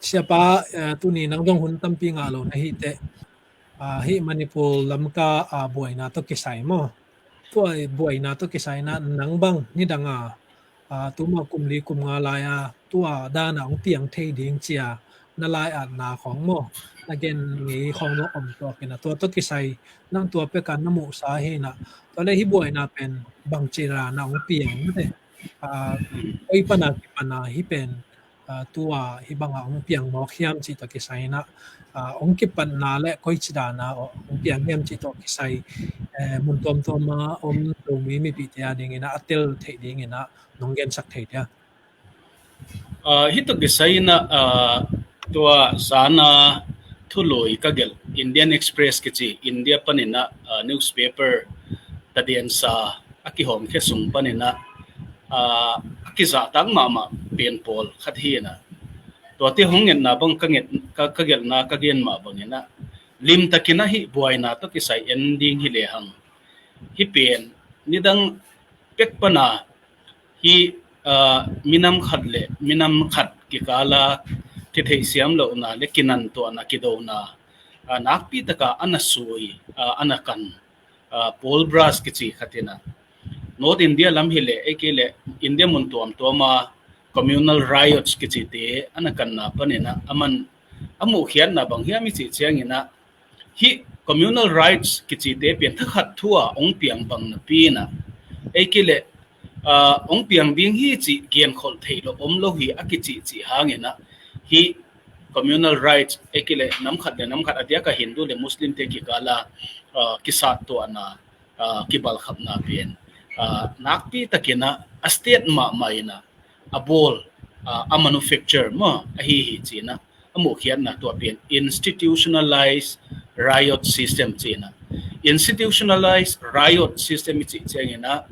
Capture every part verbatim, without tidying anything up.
Siapa, eh, tuni nang dong hun tampi ngah lo na hi teh, ah, hih Manipur Lamka, ah, buaina tawh kisai maw? Tua buaina tawh kisai na nang bang nidang a, ah, tuma kum li kum nga lai a tua dana hong piang thei ding cia na lai-atna khawng maw, na gen ngei khawng na om tuak in a, tua tawh kisai nang tua peka na muhsa hi na. Tua le hih buaina pen bangci dana hong piang na te, ah, koi pana kipana hih pen, ah, tua hih banga hong piang mawk hiam cih tawh kisai na, ah, hong kipatna le koi ci dana hong piang hiam cih tawh kisai, eh, mun tuamtuama om Zomi mipite a dingin a, a tel theih dingin a nong gensak thei dia? Ah, hih tawh kisai na, ah, tua zana thului ka gelh Indian Express kici India panin a, ah, newspaper tadiansa a kihawmkhia sung panin a, ah, a kizahtak mahmah pen pawl khat hi na. Tuate hong ngetna bang ka nget, ka, ka gelhna ka gen mah bangin a, limtakin a hih buaina tawh kisai en ding hi lehang, hih pen nidang pek pana hih, ah, minam khat le minam khat kikala kitheihsiam lohna le kinantuahna, kidona, ah, nakpi taka a na sui, ah, a na kan, ah, Paul Brass kici khat in a, North India lam hi leh, ei kei leh India mun tuamtuama communal riots kicite a na kanna panin a, aman a muhkhiatna bang hiam i cih ciangin a, hih communal riots kicite pen thakhat thu a hong piang bang napi in a, ei kei leh, ah, hong piang ding hi cih genkholh theih lo om lo hi a kicihcih hangin a, hih communal riots ei kei leh nam khat le nam khat, a diak a Hindu le Muslimte kikala, ah, kisattuahna, ah, kibalkhapna pen, ah, nakpi takin a, a state mahmah in a, a bawl, ah, a manufacture maw ahi hi ci in a, a muhkhiatna tua pen institutionalized riot system ci in a. Institutionalized riot system i cih ciangin a,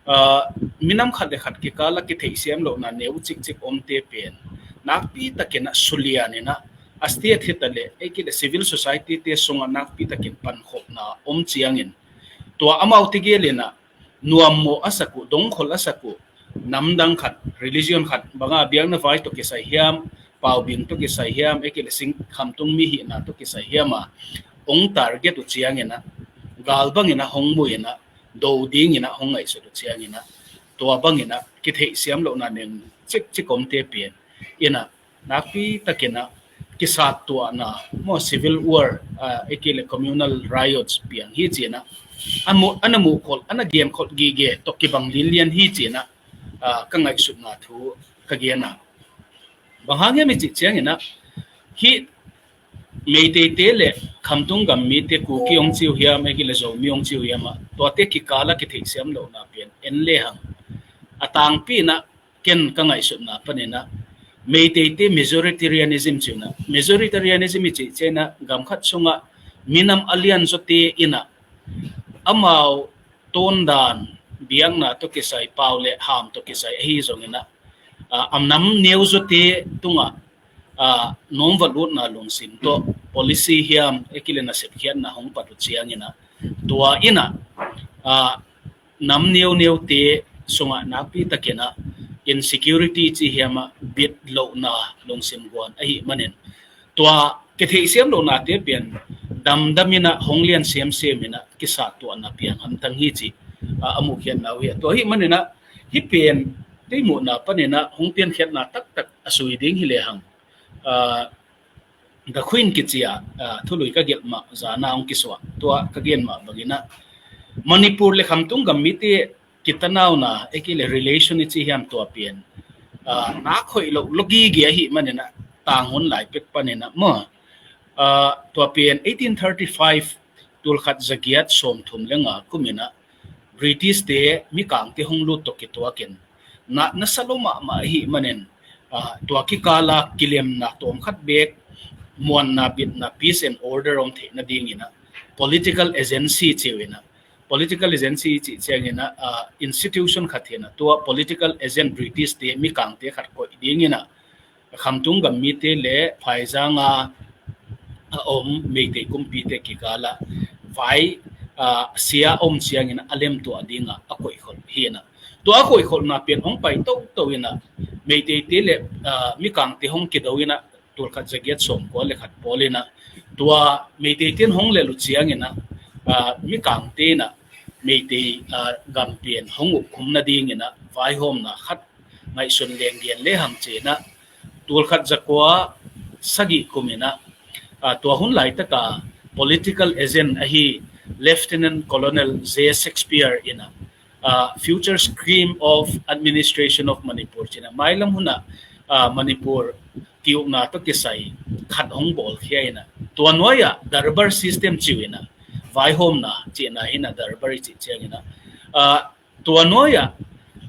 ah, minam khat le khat kikala kitheihsiam lohna neu cikcik omte pen nakpi takin a sulian in a, a state hi ta leh, ei kei leh civil society te sungah nakpi takin pankhopna om ciangin, tua amau tegel in a, nuammawh a sak uh, dongkhol a sak uh, namdang khat, religion khat, banga biakna vai tawh kisai hiam, paubing tawh kisai hiam, ei kei leh sing khamtung mi hihna tawh kisai hiam a hong target uh ciangin a, gal bangin a hong muh in a, do dingin a hong ngaihsut uh ciangin a, tua bangin a kitheihsiam lohna neu cikcik omte pen in a, nakpi takin a kisattuahna maw, civil war, ah, ei kei leh communal riots piang hi ci in a, a mu-, a na muhkholh, a na genkholh gige tawh kibang linlian hi ci in a, ah, ka ngaihsutna thu ka gen a. Bang hang hiam i cih ciangin a, hih Meiteite le khamtung gam mite, Kuki hong ci uh hiam, ei kei leh Zomi hong ci uh hiam a, tuate kikala kitheihsiam lohna pen en lehang, a tangpi in a, ken ka ngaihsutna panin a, Meiteite majoritarianism ci uh in a, majoritarianism i cih ciangin a, gam khat sungah minam a lianzawte in a, amau tawndan, biakna tawh kisai, pau le ham tawh kisai ahi zongin a, ah, a nam neuzawte tungah, ah, nawmva lutna lungsim tawh policy hiam, ei kei leh nasep khiatna hong pat uh ciangin a, tua in a, ah, nam neuneute sungah nakpi takin a insecurity ci hiam a, bit lohna lungsim guan ahih manin, tua kitheihsiam lohnate pen damdam in a, hong lian semsem in a, kisattuahna piang hamtang hi cih, ah, a muhkhiatna uh hi a. Tua ahih manin a, hih pen kei muhna panin a hong piankhiatna taktak a sui ding hi lehang, ah, The Queen kici a, ah, thului ka gelh mah zana hong kisuah, tua ka gen mah bangin a, Manipur le khamtung gam mite kitanauna, ei kei leh relation i ci hiam, tua pen, ah, nak hoih lo, lo gige ahih manin a, tang hun lai pek panin a maw, ah, tua pen eighteen thirty-five, tulkhat zagiat sawmthum le nga kum in a, British te Mikangte hong lut tawh kituakin, na, nasa lo mahmah ahih manin, ah, tua kikala kilemna tawmkhat bek, muanna bitna, peace and order om theih nadingin a, political agency ci uh in a, political agency cih ciangin a, ah, institution khat hi in a, tua political agent British te Mikangte khat koih dingin a, khamtung gam mite le phaizang a, a om Meitei kumpite kikala vai, ah, sia om ciangin a lemtuah ding a, a koihkholh hi in a. Tua a koihkholhna pen hong pai toto in a, Meiteite le, ah, Mikangte hong kido in a, tulkhat zagiat sawmkua le khat pawl in ah, tua Meitei ten hong lelh uh ciangin ah, aa, mikangte in ah Meitei, aa, gam pen hong ukkhum nadingin ah vaihawmna khat ngaihsun leng gen lehang ci-in ah, tulkhat zakua sagih kum in ah, aa, tua hun laitaka political agent ahi Lieutenant Colonel J Shakespeare in ah, aa, future scheme of administration of Manipur ci-in ah, mailam hun ah, aa, Manipur kiukna tawh kisai khat hong bawlkhia in ah, tua nuai-ah Durbar system ci-in ah, vaihawmna cihna hi in ah, Durbar i cih ciangin ah, aa, tua nuai-ah,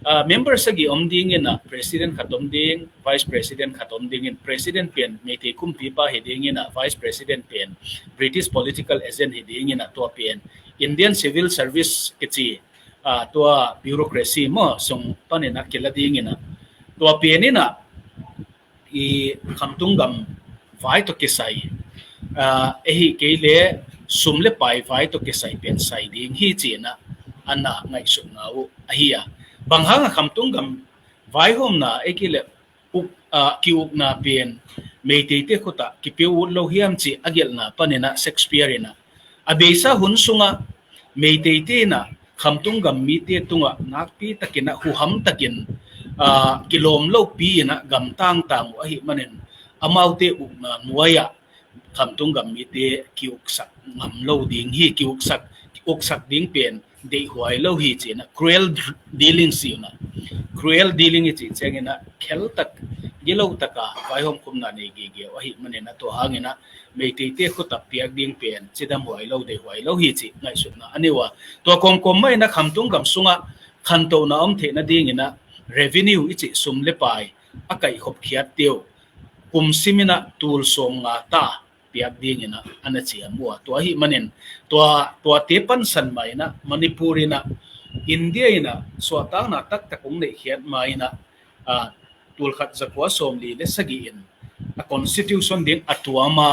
aa, member sagih om dingin ah, president khat om ding, vice president khat om dingin, president pen Meitei kumpipa hi dingin ah, vice president pen British political agent hi dingin ah, tua pen Indian Civil Service kici, aa, tua bureaucracy maw, sung panin ah kila dingin ah, tua pen in ah, i khamtung gam vai tawh kisai, aa, ahi kei le sum le pai vai tawh kisai pen sai ding hi ci-in ah, a na ngaihsutna uh ahi a. Bang hang a khamtung gam vaihawmna, ei kei le uk, aa, kiukna pen Meiteite khut ah kipia ut lo hiam cih a gelhna panin ah Shakespeare in ah, a beisa hun sungah Meiteite in ah khamtung gam mite tungah nakpi takin ah, huham takin, aa, kilawm lopi in ah gamtang tang uh ahih manin, amaute ukna nuai-ah khamtung gam mite kiuksak ngam lo ding hi, kiuksak, kiuksak ding pen deihhuai lo hi ci-in ah, cruel dealing ci-in ah, cruel dealing i cih ciangin ah, khel tak, gilo taka vaihawm khumna nei gige uh ahih manin ah, tua hangin ah Meiteite khut ah piak ding pen cidamhuai lo, deihhuai lo hi cih ngaihsutna a nei uh a. Tua kawmkawm mah in ah khamtung gam sungah khantohna om theih nadingin ah revenue i cih sum le pai a kaihkhop khiatte uh kum sim in ah tul sawmnga ta piak dingin ah a na ciam uh a. Tua ahih manin, tua, tuate pansan mah in ah Manipur in ah India in ah suahtakna taktak hong neihkhiat ma in ah, aa, tulkhat zakua sawmli le sagih in a constitution ding a tuam a,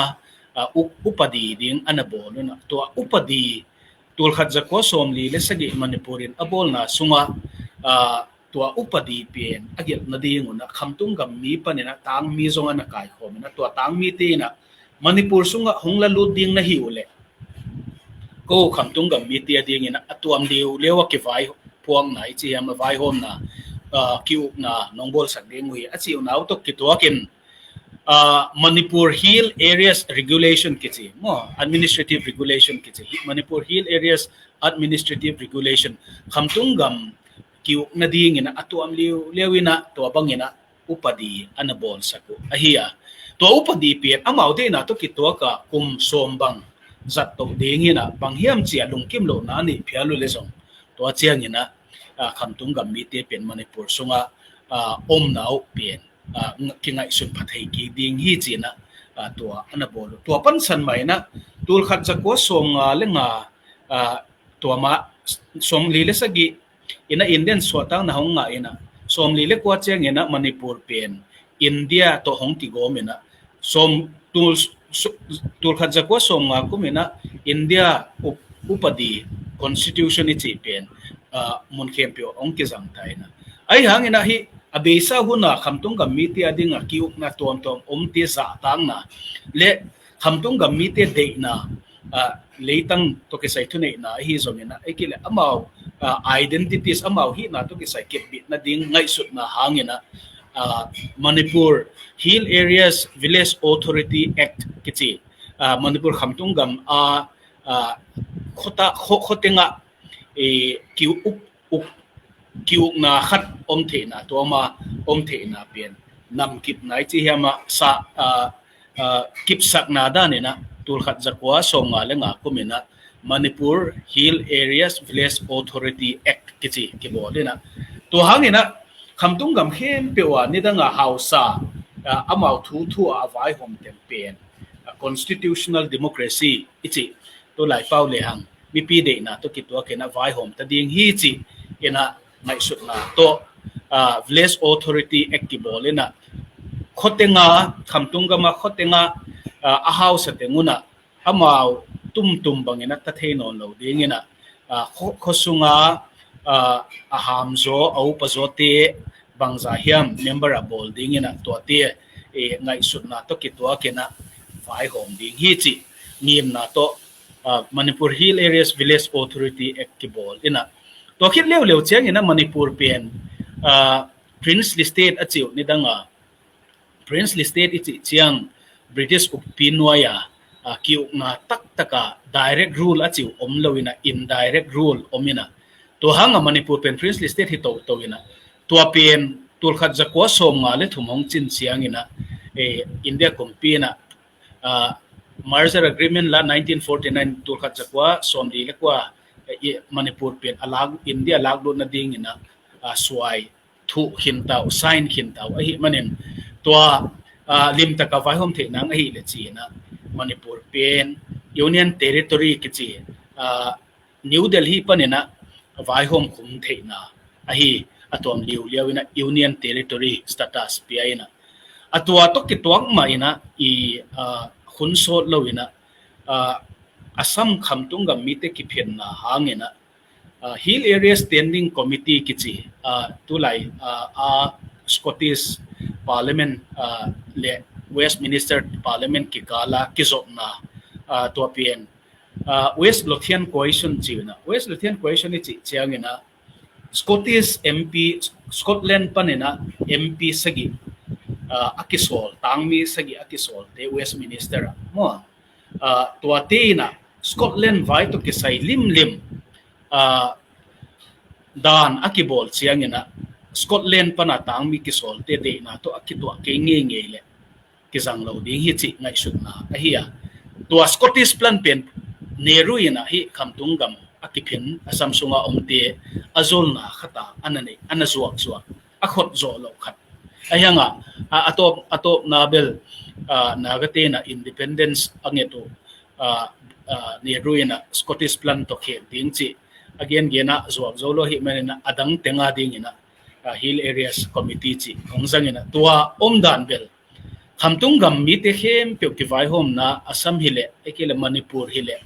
aa, u-, upadi ding a na bawl un ah, tua upadi, tulkhat zakua sawmli le sagih Manipur in a bawlna sungah, aa, tua upadi pen a gelh nading un ah khamtung gam mi panin ah tangmi zong a na kaikhawm in ah, tua tangmite in ah Manipur sungah hong la lut ding na hi uh leh, ko khamtung gam mite a dingin ah a tuam liuliau a kivai phuakna i ci hiam, a vaihawmna, aa, kiukna nong bawlsak ding uh hi a cih uh nau tawh kituakin, aa, Manipur Hill Areas Regulation kici maw, administrative regulation kici hi, Manipur Hill Areas Administrative Regulation, khamtung gam kiuk nadingin ah a tuam liuliau in ah tua bangin ah upadi a na bawlsak uh ahi a. Tua upadi pen amau deihna tawh kituak a kum sawm bang zat toh ding hi in ah, bang hiam ci-a lungkim lohna a neih phial uh leh zong, tua ciangin ah, aa, khamtung gam mite pen Manipur sungah, aa, omna uh pen, aa, kingaihsun pha thei kik ding hi ci-in ah, aa, tua a na bawl uh. Tua pansan mah in ah tulkhat zakua sawmnga le nga, aa, tua mah sawmli le sagih in ah Indian suahtakna hong ngah in ah, sawmli le kua ciangin ah Manipur pen India tawh hong kigawm in ah, sawm, tul, su-, tulkhat zakua sawmnga kum in ah India up-, upadi, constitution i cih pen, aa, mun khempeuh hong kizang ta in ah. Ahi hangin ah hih a beisa hun a khamtung gam mite a ding a kiukna tuamtuam omte zahtakna le khamtung gam mite deihna, aa, leitang tawh kisai thuneihna ahi zongin ah, ei kei leh amau, aa, identities, amau hihna tawh kisai kepbit nading ngaihsutna hangin ah, aa, Manipur Hill Areas Village Authority Act kici, aa, Manipur khamtung gam a, aa, khuata, khu-, khua tengah, ee, kiu-, uk, uk, kiukna khat om theihna, tua mah om theihna pen namkipna i ci hiam, a sa, aa, aa, kipsakna dan in ah tulkhat zakua sawmnga le nga kum in ah Manipur Hill Areas Village Authority Act kici kibawl in ah, tua hangin ah khamtung gam khempeuh ah nidang a hausa, aa, amau thu thu a vaihawm teng pen, aa, constitutional democracy i cih, tu laipau lehang mipi deihna tawh kituakin ah vaihawm ta ding hi ci-in ah ngaihsutna tawh, aa, Village Authority Act kibawl in ah, khua teng a, khamtung gam a khua teng a, aa, a hausa teng un ah amau tumtum bangin ah ta thei nawn lo dingin ah, aa, khua, khua sung a, aa, a hamzaw, a upazawte bangzah hiam member a bawl dingin ah tuate eh, ngaihsutna tawh kituakin ah vaihawm ding hi cih ngimna tawh, ah, Manipur Hill Areas Village Authority Act kibawl in ah. Tua khit leuleu ciangin ah Manipur pen, ah, Princely State a cih uh nidang a, Princely State i cih ciang British ukpi nuai-a, ah, ki-ukna taktak a direct rule a cih uh om lo in ah, indirect rule om in ah. Tua hang a Manipur pen Princely State hi toto in ah, tua pen tulkhat zakua sawmnga le thum hong cin ciangin ah, eh, India kumpi in ah, ah, Merger Agreement la nineteen forty-nine, tulkhat zakua sawmli le kua, eh, Manipur pen a lak, India laklut nadingin ah, ah, suai thuh khin ta uh, sign khin ta uh ahih manin, tua, ah, limtak a vaihawm theih nang ahih leh ci-in ah Manipur pen Union Territory kici, ah, New Delhi panin ah vaihawm khum theihna ahi, a tuam liuliau in ah Union Territory status pia in ah. A tua tawh kituak mah in ah i, ah, hun sawt lo in ah, ah, Assam khamtung gam mite kiphenna hangin ah, ah, Hill Area Standing Committee kici, ah, tulai, ah, a Scottish Parliament, ah, le Westminster Parliament kikal a kizopna, ah, tua pen, ah, West Lothian Coalition ci-in ah. West Lothian Coalition i cih ciangin ah Scottish M P, Scotland panin ah M P sagih, ah, a kisawl, tangmi sagih a kisawlte Westminster ah maw. Ah, tuate in ah Scotland vai tawh kisai limlim, ah, dan a kibawl ciangin ah Scotland pan a tangmi kisawlte deihna tawh a kituah kei ngeingei leh kizang lo ding hi cih ngaihsutna ahi a. Tua Scottish plan pen Nehru in ah hih khamtung gam a kiphin Assam sunga omte a zolna khat a a na nei, a na zuakzuak, a khot zawh loh khat. Ahi hang ah, a, a tawp, a tawpna bel, ah, Nagate in ah independence a nget uh, ah, ah, Nehru in ah Scottish plan tawh khek ding cih a gengen ah zuak zo lo ahih manin ah a dang teng a dingin ah, ah, Hill Areas Committee cih hong zang in ah tua omdan bel khamtung gam mite khempeuh kivaihawmna Assam hi leh, ahih kei leh Manipur hi leh,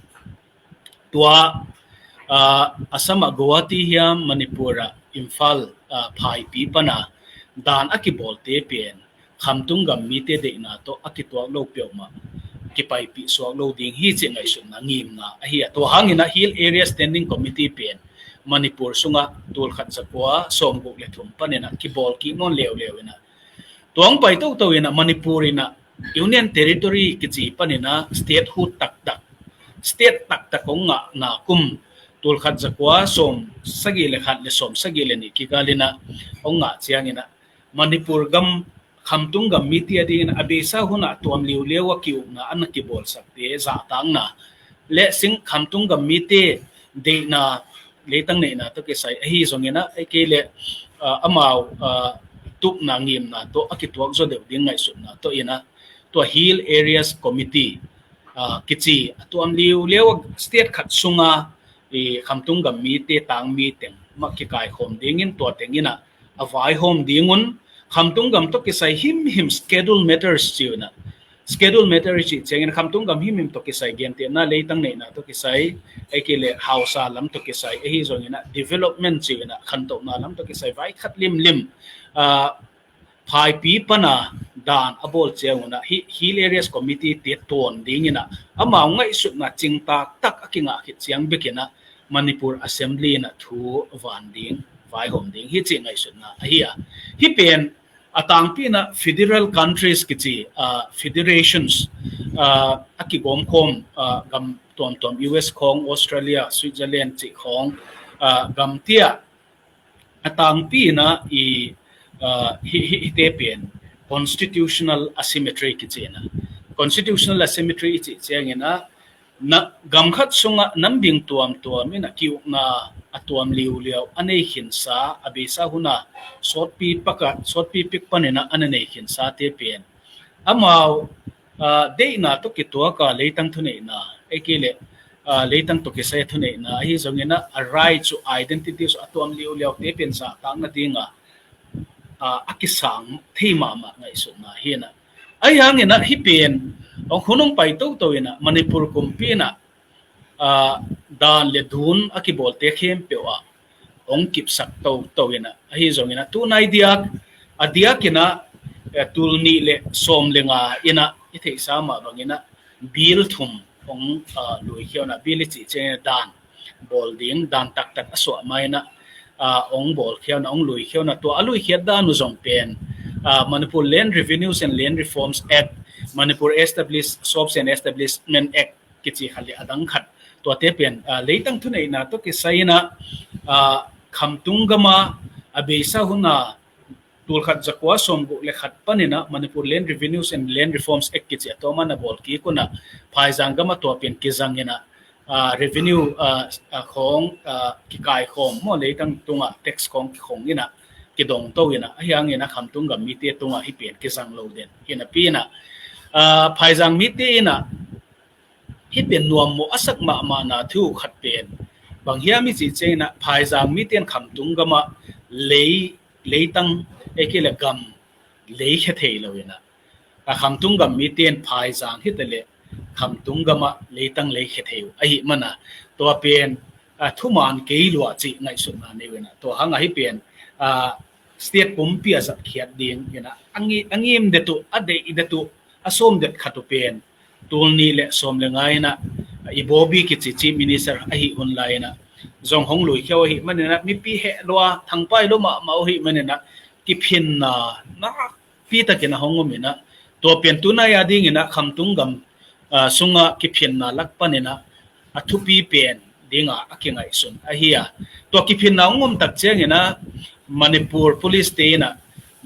tua, ah, Assam ah Guwahati hiam, Manipur ah Imphal, ah, phaipi pan a dan a kibawlte pen khamtung gam mite deihna tawh a kituak lo peuhmah kipaipih suak lo ding hi cih ngaihsutna ngimna ahi a. Tua hangin ah Hill Area Standing Committee pen Manipur sungah tulkhat zakua sawmguk le thum panin ah kibawl kik nawn leuleu in ah, tua hong pai toto in ah Manipur in ah Union Territory kici panin ah statehood taktak, state taktak hong ngahna kum tulkhat zakua sawmsagih le khat le sawmsagih le nih kikal in ah hong ngah ciangin ah Manipur gam khamtung gam mite a dingin a beisa hun ah tuam liuliau a ki-ukna a na kibawlsakte zahtakna le sing khamtung gam mite deihna, leitang neihna tawh kisai ahi zongin ah, ahih kei leh, ah, amau, ah, tupna ngimna tawh a kituak zaw deuh ding ngaihsutna tawh in ah tua Hill Areas Committee, ah, kici a tuam liuliau a state khat sunga i khamtung gam mite tangmi teng mah kikaikhawm dingin tua teng in ah a vaihawm ding un, khamtung gam tawh kisai himhim schedule matters ci-in ah, schedule matter i cih ciangin khamtung gam himhim tawh kisai gentehna leitang neihna tawh kisai, ahih kei leh hausa lam tawh kisai ahi zongin ah development ci-in ah khantohna lam tawh kisai vai khat limlim, ah, phaipi pan a dan a bawl ciangun ah hih Hill Areas Committee te tuan dingin ah amau ngaihsutna cingtak tak a kingah khit ciang bekin ah Manipur Assembly in ah thu van ding, vaihawm ding hi cih ngaihsutna ahi a. Hih pen a tangpi in ah federal countries kici, ah, federations, ah, a kigawmkhawm, ah, gam tuamtuam, U S khawng, Australia, Switzerland cih khawng, ah, gamte ah a tangpi in ah i, ah, hih, hih, hihte pen constitutional asymmetry kici in ah. Constitutional asymmetry i cih ciangin ah na, gam khat sungah nam ding tuamtuam in ah ki-ukna a tuam liuliau a nei khinsa, a beisa hun a sawtpi pak a, sawtpi pik panin ah a na nei khinsate pen amau, ah, deihna tawh kituak a leitang thuneihna, ahih kei leh, ah, leitang tawh kisai a thuneihna ahi zongin ah a rights uh, identities uh a tuam liuliaute pen zahtak nading a, ah, a kisang thei mahmah ngaihsutna hi in ah. Ahi hangin ah hih pen hong hun hong pai toto in ah Manipur kumpi in ah, ah, dan le dun a kibawlte khempeuh ah hong kipsak toto in ah, ahi zongin ah tunai diak, a diakin ah eh, tul nih le sawm le nga in ah i theihsa mah bangin ah bill thum hong, ah, luikhia uh a, bill i cih ciangin ah dan bawl ding, dan taktak a suah ma in ah, ah, hong bawlkhia uh a, hong luikhia uh a, tua a luikhiat dan uh zong pen, ah, Manipur Land Revenues and Land Reforms Act, Manipur Establish, Shops and Establishment Act kici khat le a dang khat, tuate pen, ah, leitang thuneihna tawh kisai in ah, ah, Khamtung gam ah a beisa hun a tul khat za kua sawm guk le khat panin ah Manipur Land Revenues and Land Reforms Act kici a tawm a na bawl kik un ah, phaizang gam ah tua pen kizang in ah, ah, revenue, ah, ah, khawng, ah, kikaikhawm maw, leitang tungah tax khawng kikhong in ah, kidongto in ah, ahi hangin ah Khamtung gam mite tungah hih pen kizang lo den hi napi in ah, ah, phaizang mite in ah hih pen nuam mawh a sak mahmahna thu khat pen bang hiam i cih ciangin ah, phaizang mite in Khamtung gam ah lei, leitang, ei kei le gam leikhia thei lo in ah, a Khamtung gam mite in phaizang hi ta leh Khamtung gam ah leitang leikhia thei uh ahih man a, tua pen, ah, thuman kei lua cih ngaihsutna nei uh in ah, tua hang ah hih pen, ah, state pumpi a zatkhiat ding in ah, a ngi-, a ngim det uh, a deih det uh, a sawm det khat uh pen tul nih le sawm le nga in ah, i Bawbi kici Chief Minister ahih hun lai in ah zong hong luikhia uh ahih man in ah, mipi heh lua, thangpai lua mahmah uh ahih man in ah, kiphinna nakpi takin ah hong om in ah, tua pen tunai a dingin ah Khamtung gam, ah, sungah kiphinna lak panin ah a thupi pen ding a, a kingaihsun ahi a. Tua kiphinna hong om tak ciangin ah Manipur Police te in ah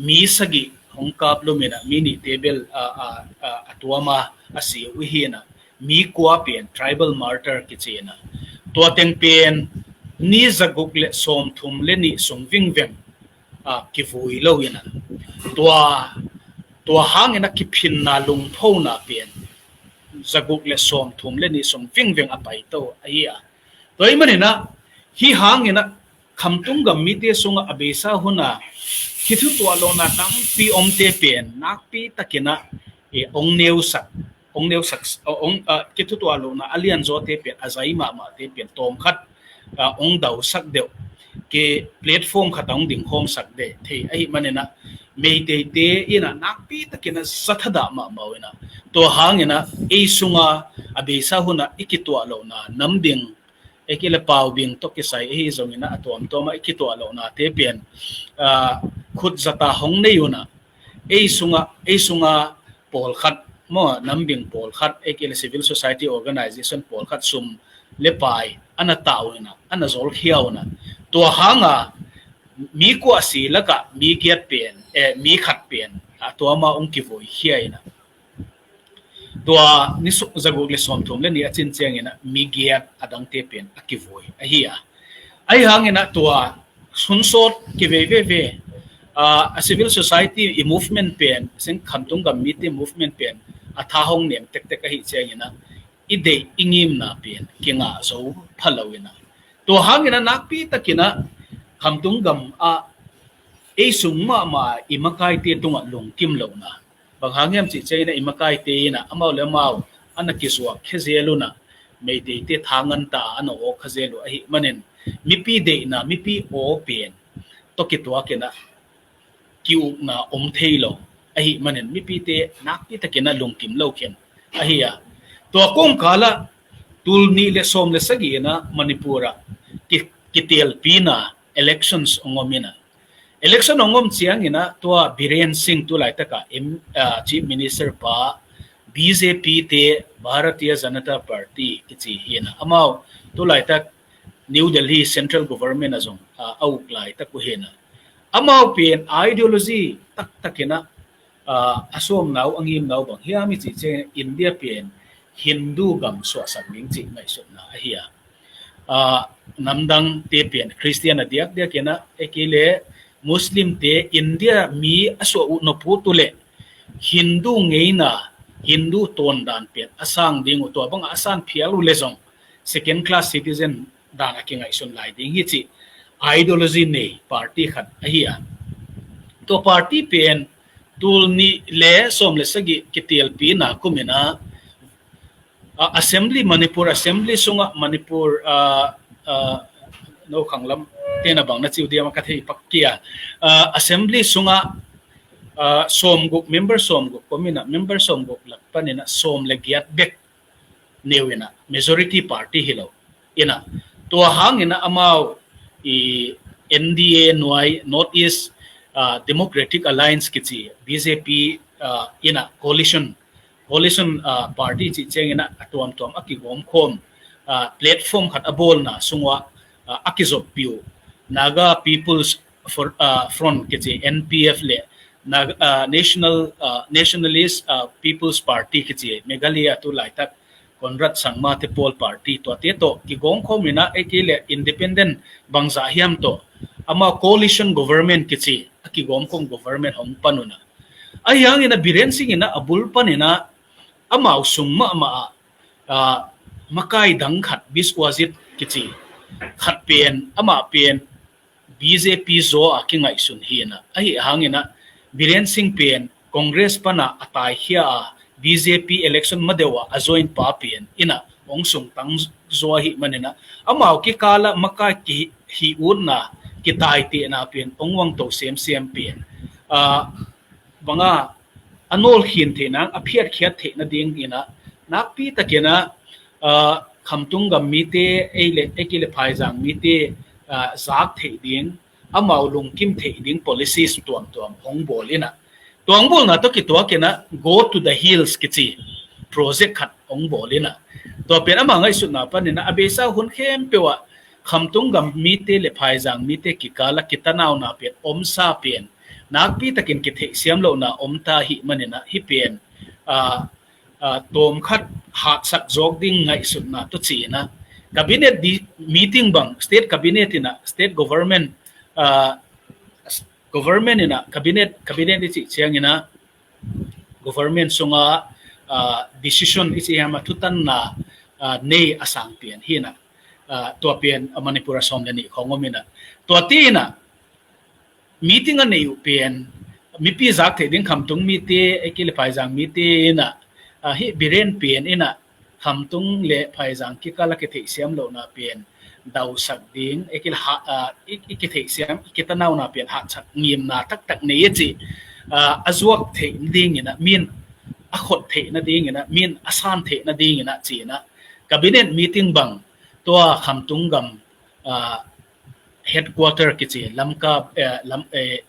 mi sagih hong kaplum in ah, mi nihte bel, ah, ah, ah, a tuam a, a si uh hi in ah, mi kua pen tribal martyr kici in ah, tua teng pen ni za guk le sawm thum le nih sung vingveng, ah, kivui lo in ah, tua, tua hangin ah kiphinna lungphona pen za guk le sawm thum le nih sung vingveng a paito ahi a. Tua ahih man in ah, hih hangin ah Khamtung gam mite sungah a beisa hun a kithutuah lohna tampi omte pen nakpi takin ah, eh, hong neusak, hong neusak, hong, ah, kithutuah lohna a lianzawte pen, a zai mahmahte pen tawmkhat, ah, hong dausak deuh, ke platform khat ah hong dingkhawmsak deuh thei ahih man in ah, Meiteite in ah nakpi takin ah zathadah mahmah uh in ah, tua hangin ah ei sungah a beisa hun a i kituah lohna Nambing, ei kei le Paubing tawh kisai ahi zongin ah, a tuamtuam ah i kituah lohnate pen, ah, khut zata hong nei un ah, ei sungah, ei sungah pawlkhat maw, Nambing pawlkhat, ei kei le civil society organization pawlkhat sum le pai a na tah uh in ah, a na zolkhia uh in ah, tua hang a mi kua si lakah mi giat pen, eh, mi khat pen, ah, tua mah hong kivui khia in ah, tua ni su-, za guk le sawm thum le nih a cin ciangin ah mi giat a dangte pen a kivui ahi a. Ahi hangin ah tua hun sawt kivei veve, ah, a civil society i movement pen, seng Khamtung gam mite movement pen a tha hong nem tektek ahih ciangin ah i deih i ngimna pen kingah zo pha lo in ah, tua hangin ah nakpi takin ah Khamtung gam ah ei sung mahmah i makaite tungah lungkim lohna, bang hang hiam cih ciangin ah i makaite in ah amau le amau a na kizuak khia zel un ah, Meiteite tha nganta a na awk kha zel uh ahih manin, mipi deihna, mipi aw pen tawh kituakin ah ki-ukna om thei lo ahih manin, mipite nakpi takin ah lungkim lo khin ahi a. Tua kawmkal ah tul nih le sawm le sagih in ah Manipur ah ki-, kitelpina elections hong om in ah, election hong om ciangin ah tua Biren Singh tu laitak a M-, ah, Chief Minister pa, B J P te, Bharatiya Janata Party kici hi in ah, amau tu laitak New Delhi Central Government ah zong, ah, a uk laitak uh hi in ah, amau pen ideology taktak in ah, ah, a sawmna uh, a ngimna uh bang hiam i cih ciangin India pen Hindu gam suahsak ding cih ngaihsutna ahi a. Ah, namdangte pen Christian a diakdiak in ah, ei kei le Muslimte India mi a suah uh nop uh tu le Hindu ngeina, Hindu tawndan pen a sang ding uh, tua bang a san phial uh le zong second class citizen dan a kingaihsun lai ding hi cih ideology nei party khat ahi a. Tua party pen tul nih le sawm le sagih kitelpina kum in ah, ah, Assembly, Manipur Assembly sungah, Manipur, ah, ah, no khanglam tena bang na ci uh diam a ka thei pak kei a, ah, Assembly sungah ah, sawmguk, member sawmguk, komin ah member sawmguk lak panin ah sawm le giat bek neu in ah majority party hi lo in ah, tua hangin ah amau i N D A nuai, North East, ah, Democratic Alliance kici, B J P, ah, in ah coalition, coalition, ah, party cih ciangin ah a tuamtuam a kigawmkhawm, ah, platform khat a bawlna sungah, ah, a kizoppih uh Naga People's For-, ah, Front kici, N P F le Nag-, ah, National, ah, Nationalist, ah, People's Party kici, Meghalaya tu laitak Conrad Sangma te pawl party, tuate tawh kigawmkhawm in ah, ei kei le independent bangzah hiam tawh amau coalition government kici a kigawmkhawm government hong pan un ah, ahi hangin ah Biren Singh in ah a bul panin ah amau sung mahmah ah, ah, makai dang khat, Biswajit kici khat pen, amah pen B J P zaw a kingaihsun hi in ah, ahi hangin ah Biren Singh pen Congress pan ah a taikhia a, B J P election ma deuh ah a join pa pen in ah hong sungtang zaw ahih manin ah, amau kikal ah makai kihih utna, kitaitehna pen hong uangto semsem pen, ah, bang a, a nawlkhin theih nang, a phiatkhiat theih nading in ah, nakpi takin ah, ah, Khamtung gam mite, ei le, ei kei le Phaizang mite, ah, zak theih ding, amau lungkim theih ding policies tuamtuam hong bawl in ah, tua hong bawlna tawh kituak in ah Go to the Hills kici project khat hong bawl in ah, tua pen amah ngaihsutna panin ah a beisa hun khempeuh ah Khamtung gam mite le Phaizang mite kikal ah kitanauna pen, omsa pen nakpi takin kitheihsiam lohna om ta ahih manin ah, hih pen, ah, ah, tawmkhat hatsak zawk ding ngaihsutna tawh ci in ah, cabinet di-, meeting bang, state cabinet in ah, state government, ah, government in ah cabinet, cabinet i cih ciangin ah government sungah, ah, decision i cih hiam, a thutanna, ah, nei a sang pen hi in ah, ah, tua pen, ah, Manipur a sawm le nih khawng om in ah, tuate in ah meeting a neih uh pen, mipi zak theih ding Khamtung mite, ei kei le Phaizang mite in ah, ah, hih Biren pen in ah Khamtung le Phaizang kikal a kitheihsiam lohna pen dausak ding, ei kei le ha-, ah, i, i kitheihsiam, i kitanauna pen hatsak ngimna taktak nei a cih, ah, a zuak theih nading in ah, min a khot theih nading in ah, min a san theih nading in ah ci in ah, cabinet meeting bang, tua Khamtung gam, ah, headquarter kici, Lamka, eh, Lam-, eh,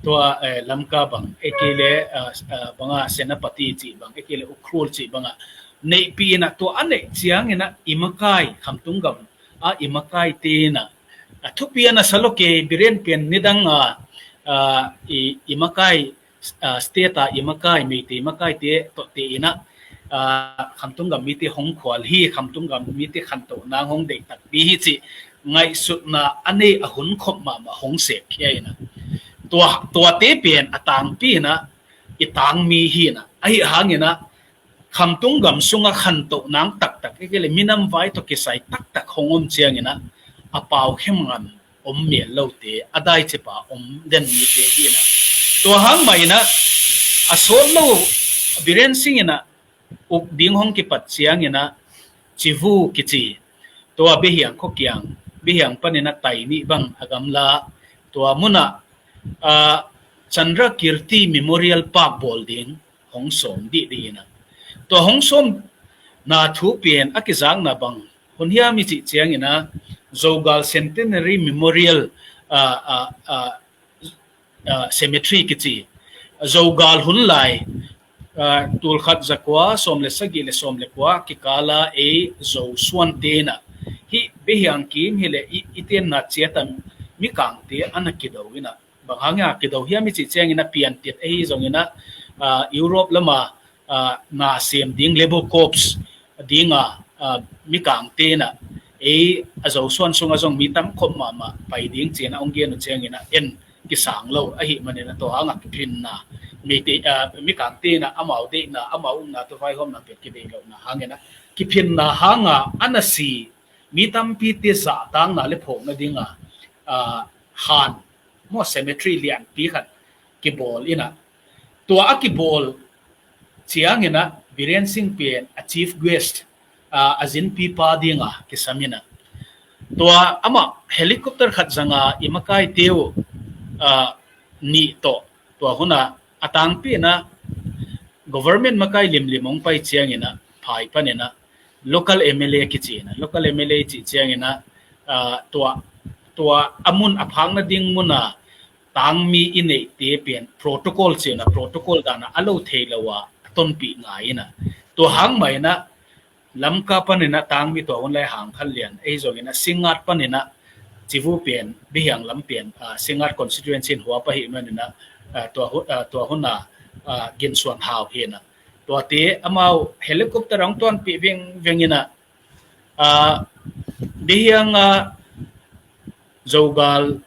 tua, eh, Lamka bang, ei kei le, ah, ah, bang a Senapati cih bang, ei kei le Ukhrul cih bang ah neihpih in ah, tua a neih ciangin ah i makai, Khamtung gam a i makaite in ah, a thupi a na sa lo kei, Biren pen nidang a, ah, i, i makai, ah, state a i makai, Meitei makaite tawh te in ah, ah, Khamtung gam mite hong khual hi, Khamtung gam mite khantoh nang hong deih takpi hi cih ngaihsutna a nei a hun khop mahmah hong sep khia in ah, tua, tuate pen a tangpi in ah i tangmi hi in ah, ahi hangin ah Khamtung gam sungah khantoh nang taktak, ei kei le minam vai tawh kisai taktak hong om ciangin ah a pau khem ngam om mel lote, a dai cipa om den mite hi in ah, tua hang mah in ah a sawt lo, Biren Singh in ah uk ding hong kipat ciangin ah Chivu kici, tua Behiang khuakiang, Behiang panin ah tai nih bang a gamla, tua mun ah, ah, Chandrakirti Memorial Park bawl ding hong sawm dihdih in ah, tua hong sawmna thu pen a kizakna bang hun hiam i cih ciangin ah Zogal Centenary Memorial, ah, ah, ah, ah, Cemetery kici, Zogal hun lai, ah, tulkhat zakua sawm le sagih le sawm le kua kikal a ei Zo suante in ah, hih Behiang kim hi le i, i tenna ciat a mikangte a na kido in ah, bang hang a kido hiam i cih ciangin ah piantit ahi zongin ah, ah, Europe lam a, ah, na sem ding Labour Corps ding a, ah, mikangte in ah, ei a Zo suan sungah zong mi tam khop mahmah pai ding ci in ah hong gen uh ciangin ah en kisang lo ahih manin ah tua hang a kiphinna, Meitei, ah, mikangte in ah amau deihna, amau upna tawh vaihawmna pen kideih lohna hangin ah kiphinna hang a a na si mi tampite zahtakna le phawkna ding a, ah, han maw, cemetery lianpi khat kibawl in ah, tua a kibawl ciangin ah Biren Singh pen a chief guest, ah, a zinpipa ding a kisam in ah, tua amah helicopter khat zang a i makaite uh, ah, nih tawh tua hun ah A tangpi in ah government makai limlim hong pai ciangin ah phai panin ah local M L A kici in ah, local M L A i cih ciangin ah, ah, tua, tua a mun a phak nading mun a tangmi i neihte pen protocol ci in ah, protocol dan a a lo thei lo a a tonpih ngai in ah, tua hang mah in ah Lamka panin ah tangmi tua hun lai Hang Khan Lian, ahi zongin ah Singngat panin ah Civu pen, Bihiang lam pen, ah, Singngat constituency in huap ahih manin ah, ah, tua hu-, ah, tua hun ah, ah, Gin Suan Hau hi in ah, tuate amau helicopter hong tuanpih vengveng in ah, ah, Bihiang ah Zogal,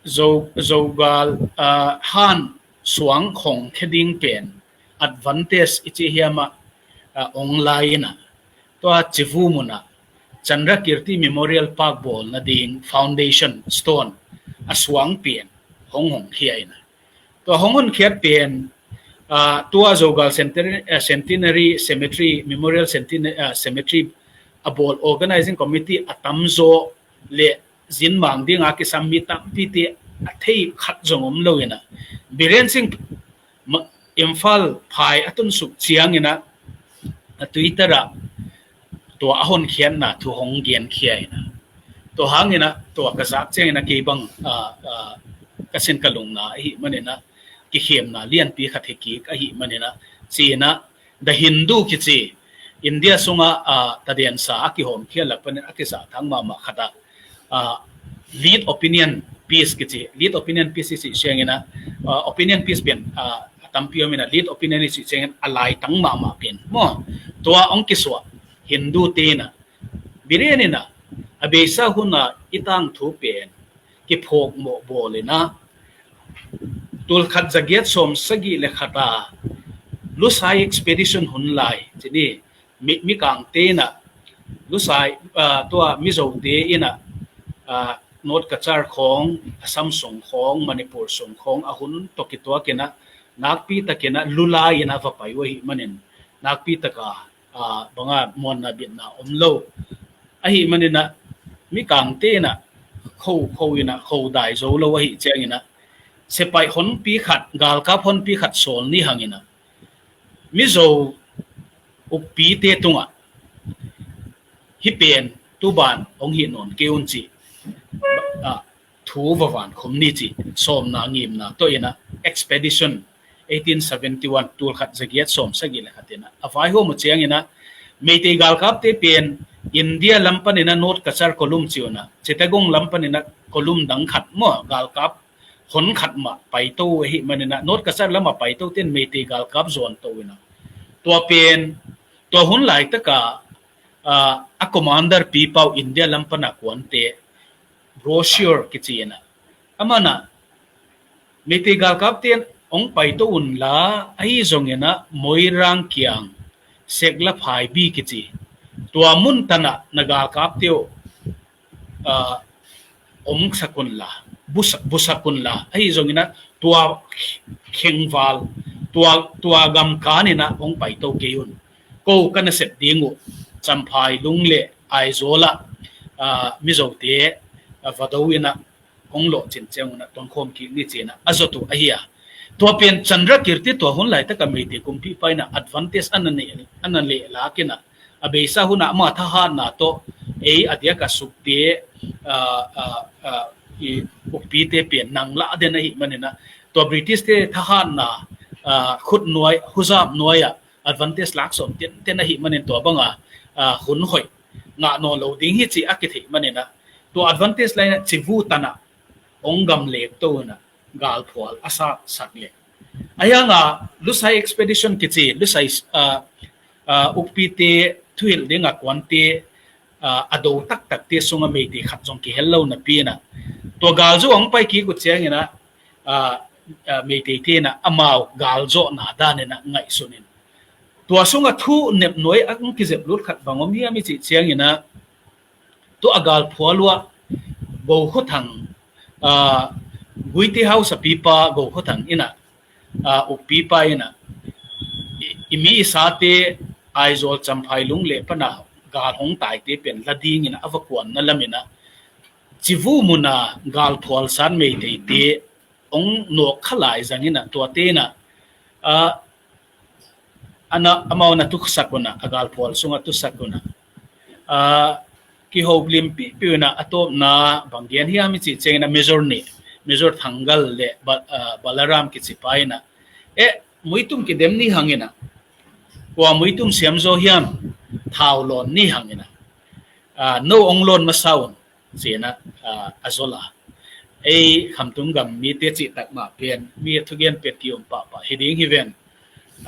Zo-, Zogal, ah, han suang khong khia ding pen advantage i cih hiam ah, ah, hong lai in ah, tua Civu mun ah Chandrakirti Memorial Park bawl nading foundation stone a suang pen hong hong khia in ah, tua hong honkhiat pen, ah, tua Zogal Centenary, ah, Centenary Cemetery, Memorial Centenary, ah, Cemetery a bawl organizing committee a tamzaw le zinmang ding a kisam mi tampite a thei khat zong om lo in ah, Biren Singh ma-, Imphal phai a tunsuk ciangin ah, a Twitter ah tua a honkhiatna thu hong genkhia in ah, tua hangin ah tua ka zak ciangin ah kei bang, ah, ah, ka sin ka lungna ahih manin ah, kikhemna lianpi khat hi kik ahih manin ah, ci in ah The Hindu kici India sungah, ah, tadensa a kihawmkhia lak panin a kizathak mahmah khat ah, ah, lead opinion piece kici, lead opinion piece i cih ciangin ah, ah, opinion piece pen, ah, a tampi om in ah, lead opinion i cih ciangin a laitang mahmah pen maw, tua hong kisuah Hindu te in ah, Biren in ah, a beisa hun ah i tangthu pen kiphawk mawh bawl in ah, tulkhat zagiat sawm sagih le khat a Lusai expedition hun lai ci ni, mi, Mikangte in ah Lusai, ah, tua Mizote in ah, ah, North Cachar khawng, Assam sung khawng, Manipur sung khawng a hun tawh kituak in ah, nakpi takin ah Lulai in ah va pai uh ahih manin, nakpi tak a, ah, bang a muanna bitna om lo ahih manin ah, Mikangte in ah kho, kho in ah kho dai zo lo ahih ciangin ah, sepaih honpi khat, galkap honpi khat sawl ni hangin ah, Mizo ukpite tungah hih pen tu ban hong hih nawn kei un cih, ah, thu va vankhum ni cih sawmna ngimna tawh in ah, expedition eighteen seventy-one, tulkhat zagiat sawm sagih le khat in ah a vaihawm uh ciangin ah, Meitei galkapte pen India lam panin ah North Cachar column ci un ah, Chittagong lam panin ah column dang khat maw, galkap hon khat mah paito uh ahih manin ah, North Cachar lam a paitote in Meitei galkap zawnto in ah, tua pen, tua hun laitak a, ah, a commander pipa uh India lam pan a kuante, Brochure kici in ah, aman ah Meitei galkapte in hong paito un la, ahi zongin ah Moirang kiang Sekla Phaibi kici, tua mun tan ah na galkapte uh, ah, omsak un la, busak, busak un la, ahi zongin ah tua khengval, tua, tua gamkan in ah hong paito kei un. Ko ka nasep ding uh Champhai lung le Aizawl ah, ah, Mizote, ah, va do in ah hong lawhcin ciang un ah tongkhawm kik ni ci in ah a zot uh ahi a. Tua pen Chandrakirti tua hun laitak a Meitei kumpipa in ah advantage a na nei, a na leh lak in ah, a beisa hun ah ama thahatna tawh ei a diak a sukte, ah, ah, ah, i ukpite pen nang lah den ahih manin ah, tua British te thahatna, ah, khut nuai, huzap nuai ah advantage lak sawm tenten ahih manin tua bang a, ah, hun hoih ngah nawn lo ding hi cih a kitheih manin ah, tua advantage lai in ah Civu tan ah hong gamlekto in ah galphual a saksak leh. Ahi hang a Lusai expedition kici, Lusai, ah, ah, ukpite thuhilh ding a kuante, ah, a do taktakte sung a Meitei khat zong kihel lo napi in ah, tua galzo hong pai kik uh ciangin ah, ah, ah, Meiteite in ah amau galzawhna dan in ah ngaihsun in, tua sung a thu nep nuai a hong kizep lut khat bang om hiam i cih ciangin ah, tua a galphual uh ah Go Khua Thang, ah, Guite House a pipa Go Khua Thang in ah, ah, ukpipa in ah, i, i mi i sate Aizawl Champhai lung le pan a gal hong taite pen la ding in ah a va kuanna lam in ah, Civu mun a galphual san Meiteite ong nawk kha lai zangin ah tuate in ah, ah, ana, amau na tusak un ah, a galpawl sungah tusak un ah, ah, kihoplim pihpih un ah, a tawpna bang gen hiam i cih ciangin ah Major nih, Major Thangal le Ba-, ah, Balaram kici pa in ah, eh, muitum kidem ni hang in ah, kua muitum siam zaw hiam, thau lawn ni hang in ah, ah, no ong lawn masa un, ci-in ah, ah, a zol a. Ei Khamtung gam mite cih tak mah pen, mi a thugen pia ki-um pahpah hi ding hi ven.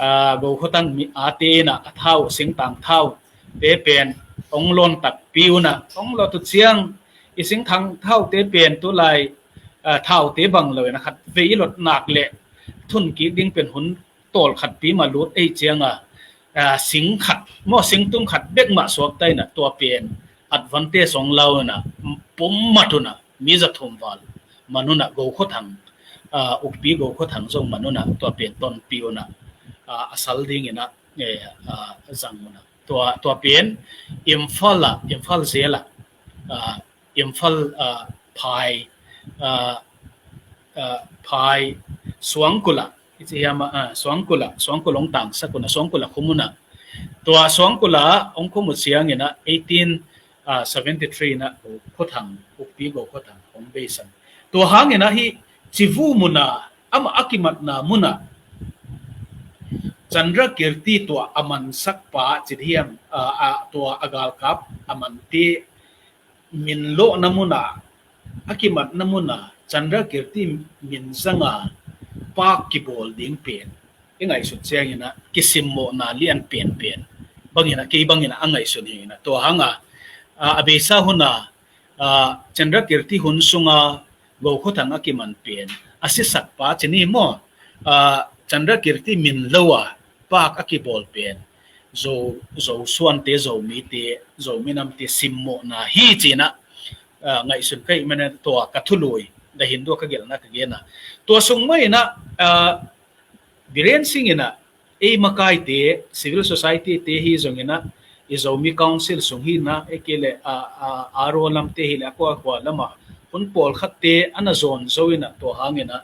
Ah, Go khuatang mi ate in ah, a thau, singtang thau te pen ong lawn takpi un ah, ong lawt uh ciang i singtang thau te pen tu lai, ah, thau te bang lo in ah, khat vei i lawt nak leh thun kik ding pen hun tawlkhat pi mah lut ei ciang a, ah, sing khat maw, singtum khat bek mah suakta in ah, tua pen advantage ong la un ah, pum mat un ah, mi za thum val man un ah, Go khuathang, ah, ukpi Go khuathang zong man un ah, tua pen tonpih un ah, ah, a sal ding in ah, eh, ah, zang un ah, tua, tua pen Imphal ah, Imphal zel ah, ah, Imphal, ah, phai, ah, ah, phai Suangkul ah, i ci hiam ah, ah, Suangkul ah, Suangkul ong tangsak un ah, Suangkul ah khum un ah. Tua Suangkul ah ong khum uh ciangin ah, eighteen, ah, seventy three in ah, Go khuathang, ukpi Go khuathang ong beisan. Tua hangin ah hih Civu mun ah, amah a kimatna mun ah, Chandrakirti tua a mansak pa, ci hiam, ah, ah, tua a galkap a mante min lawhna mun ah, a kimatna mun ah, Chandrakirti min zang a park kibawl ding pen i ngaihsut ciangin ah, kisimmawhna lian penpen bangin ah, kei bangin ah a ngaihsun hi in ah, tua hang a, ah, a beisa hun ah, ah, Chandrakirti hun sung a Go khuathang a kiman pen, a sisak pa ci ni maw, ah, Chandrakirti min lo a park a kibawl pen Zo, Zo suante, Zomite, Zo minamte simmawhna hi ci-in ah, ah, ngaihsun ka hih manin ah, tua ka thului, The Hindu ka gelhna ka gen a. Tua sung mah in ah, ah, Biren Singh in ah, ei makaite, civil society te hi zongin ah, i Zomi Council sung hi in ah, ei kei leh, ah, ah, R O lamte hi leh, a kua a kua lam ah hun pawlkhatte a na zawn zo in ah, tua hangin ah,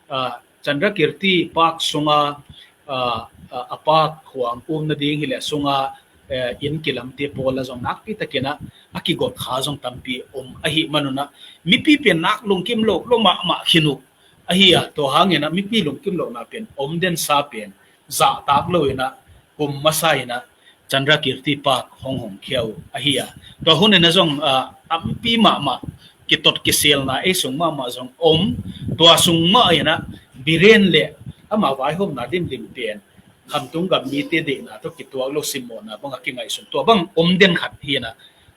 ah, Chandrakirti park sung a, ah, ah, a park huang umna ding hi leh, sung a, eh, inn kilamte pawl ah zong nakpi takin ah, a kigot kha zong tampi om ahih man un ah, mipi pen nak lungkim lo, lo mahmah khin uh ahi a, tua hangin ah mipi lungkim lohna pen om den sa pen zahtak lo in ah, kum masa in ah Chandrakirti Park hong hong khia uh ahi a. Tua hun in ah zong, ah, tampi mahmah kitot kiselna ei sung mahmah zong om, tua sung mah in ah Biren le ama vaihawmna limlim pen Khamtung gam mite deihna tawh kituak lo simmawhna bang a kingaihsun, tua bang om den khat hi in ah,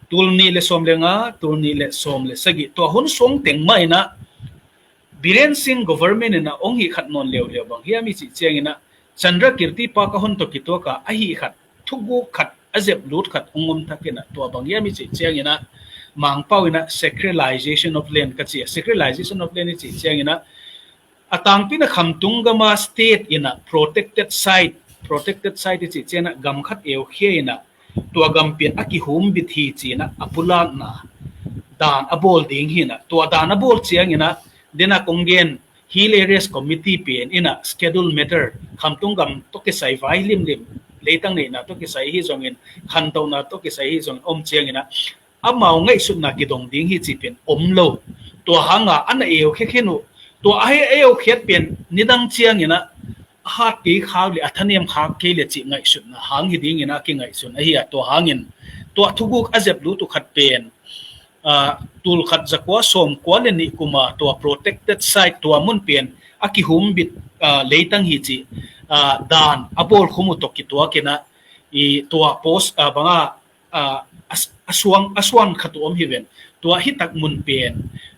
tul nih le sawm le nga, tul nih le sawm le sagih, tua hun suang teng mah in ah Biren Singh government in ah ong hih khat nawn leuleu bang hiam i cih ciangin ah, Chandrakirti Park a hun tawh kituak a, a hih khat, thuguk khat, a zep lut khat ong om thak in ah, tua bang hiam i cih ciangin ah, Mangpau in ah sacralization of land ka ci a, sacralization of land i cih ciangin ah, a tangpi in ah Khamtung gam a state in ah protected site, protected site i cih ciangin ah gam khat eukhia in ah, tua gam pen a kihumbit hi ci-in ah a pulakna dan a bawl ding hi in ah, tua dan a bawl ciangin ah, den a kong gen Hill Areas Committee pen in ah schedule matter, Khamtung gam tawh kisai vai limlim, leitang neihna tawh kisai hi zongin, khantohna tawh kisai hi zongin om ciangin ah, amau ngaihsutna kidong ding hi cih pen om lo. Tua hang a a na eukhia khin uh, tua a hih a eukhiat pen nidang ciangin ah a hat kei khak leh, a thanem khak kei leh cih ngaihsutna hang hi dingin a kingaihsun ahi a, tua hangin tua thuguk a zep lut uh khat pen, ah, tul khat za kua sawm kua le nih kum a tua protected site, tua mun pen a kihumbit, ah, leitang hi cih, ah, dan a bawlkhum uh tawh kituakin ah, i tua post, ah, bang a, ah, a, a suang, a suan khat uh om hi ven. Tua hih tak mun pen,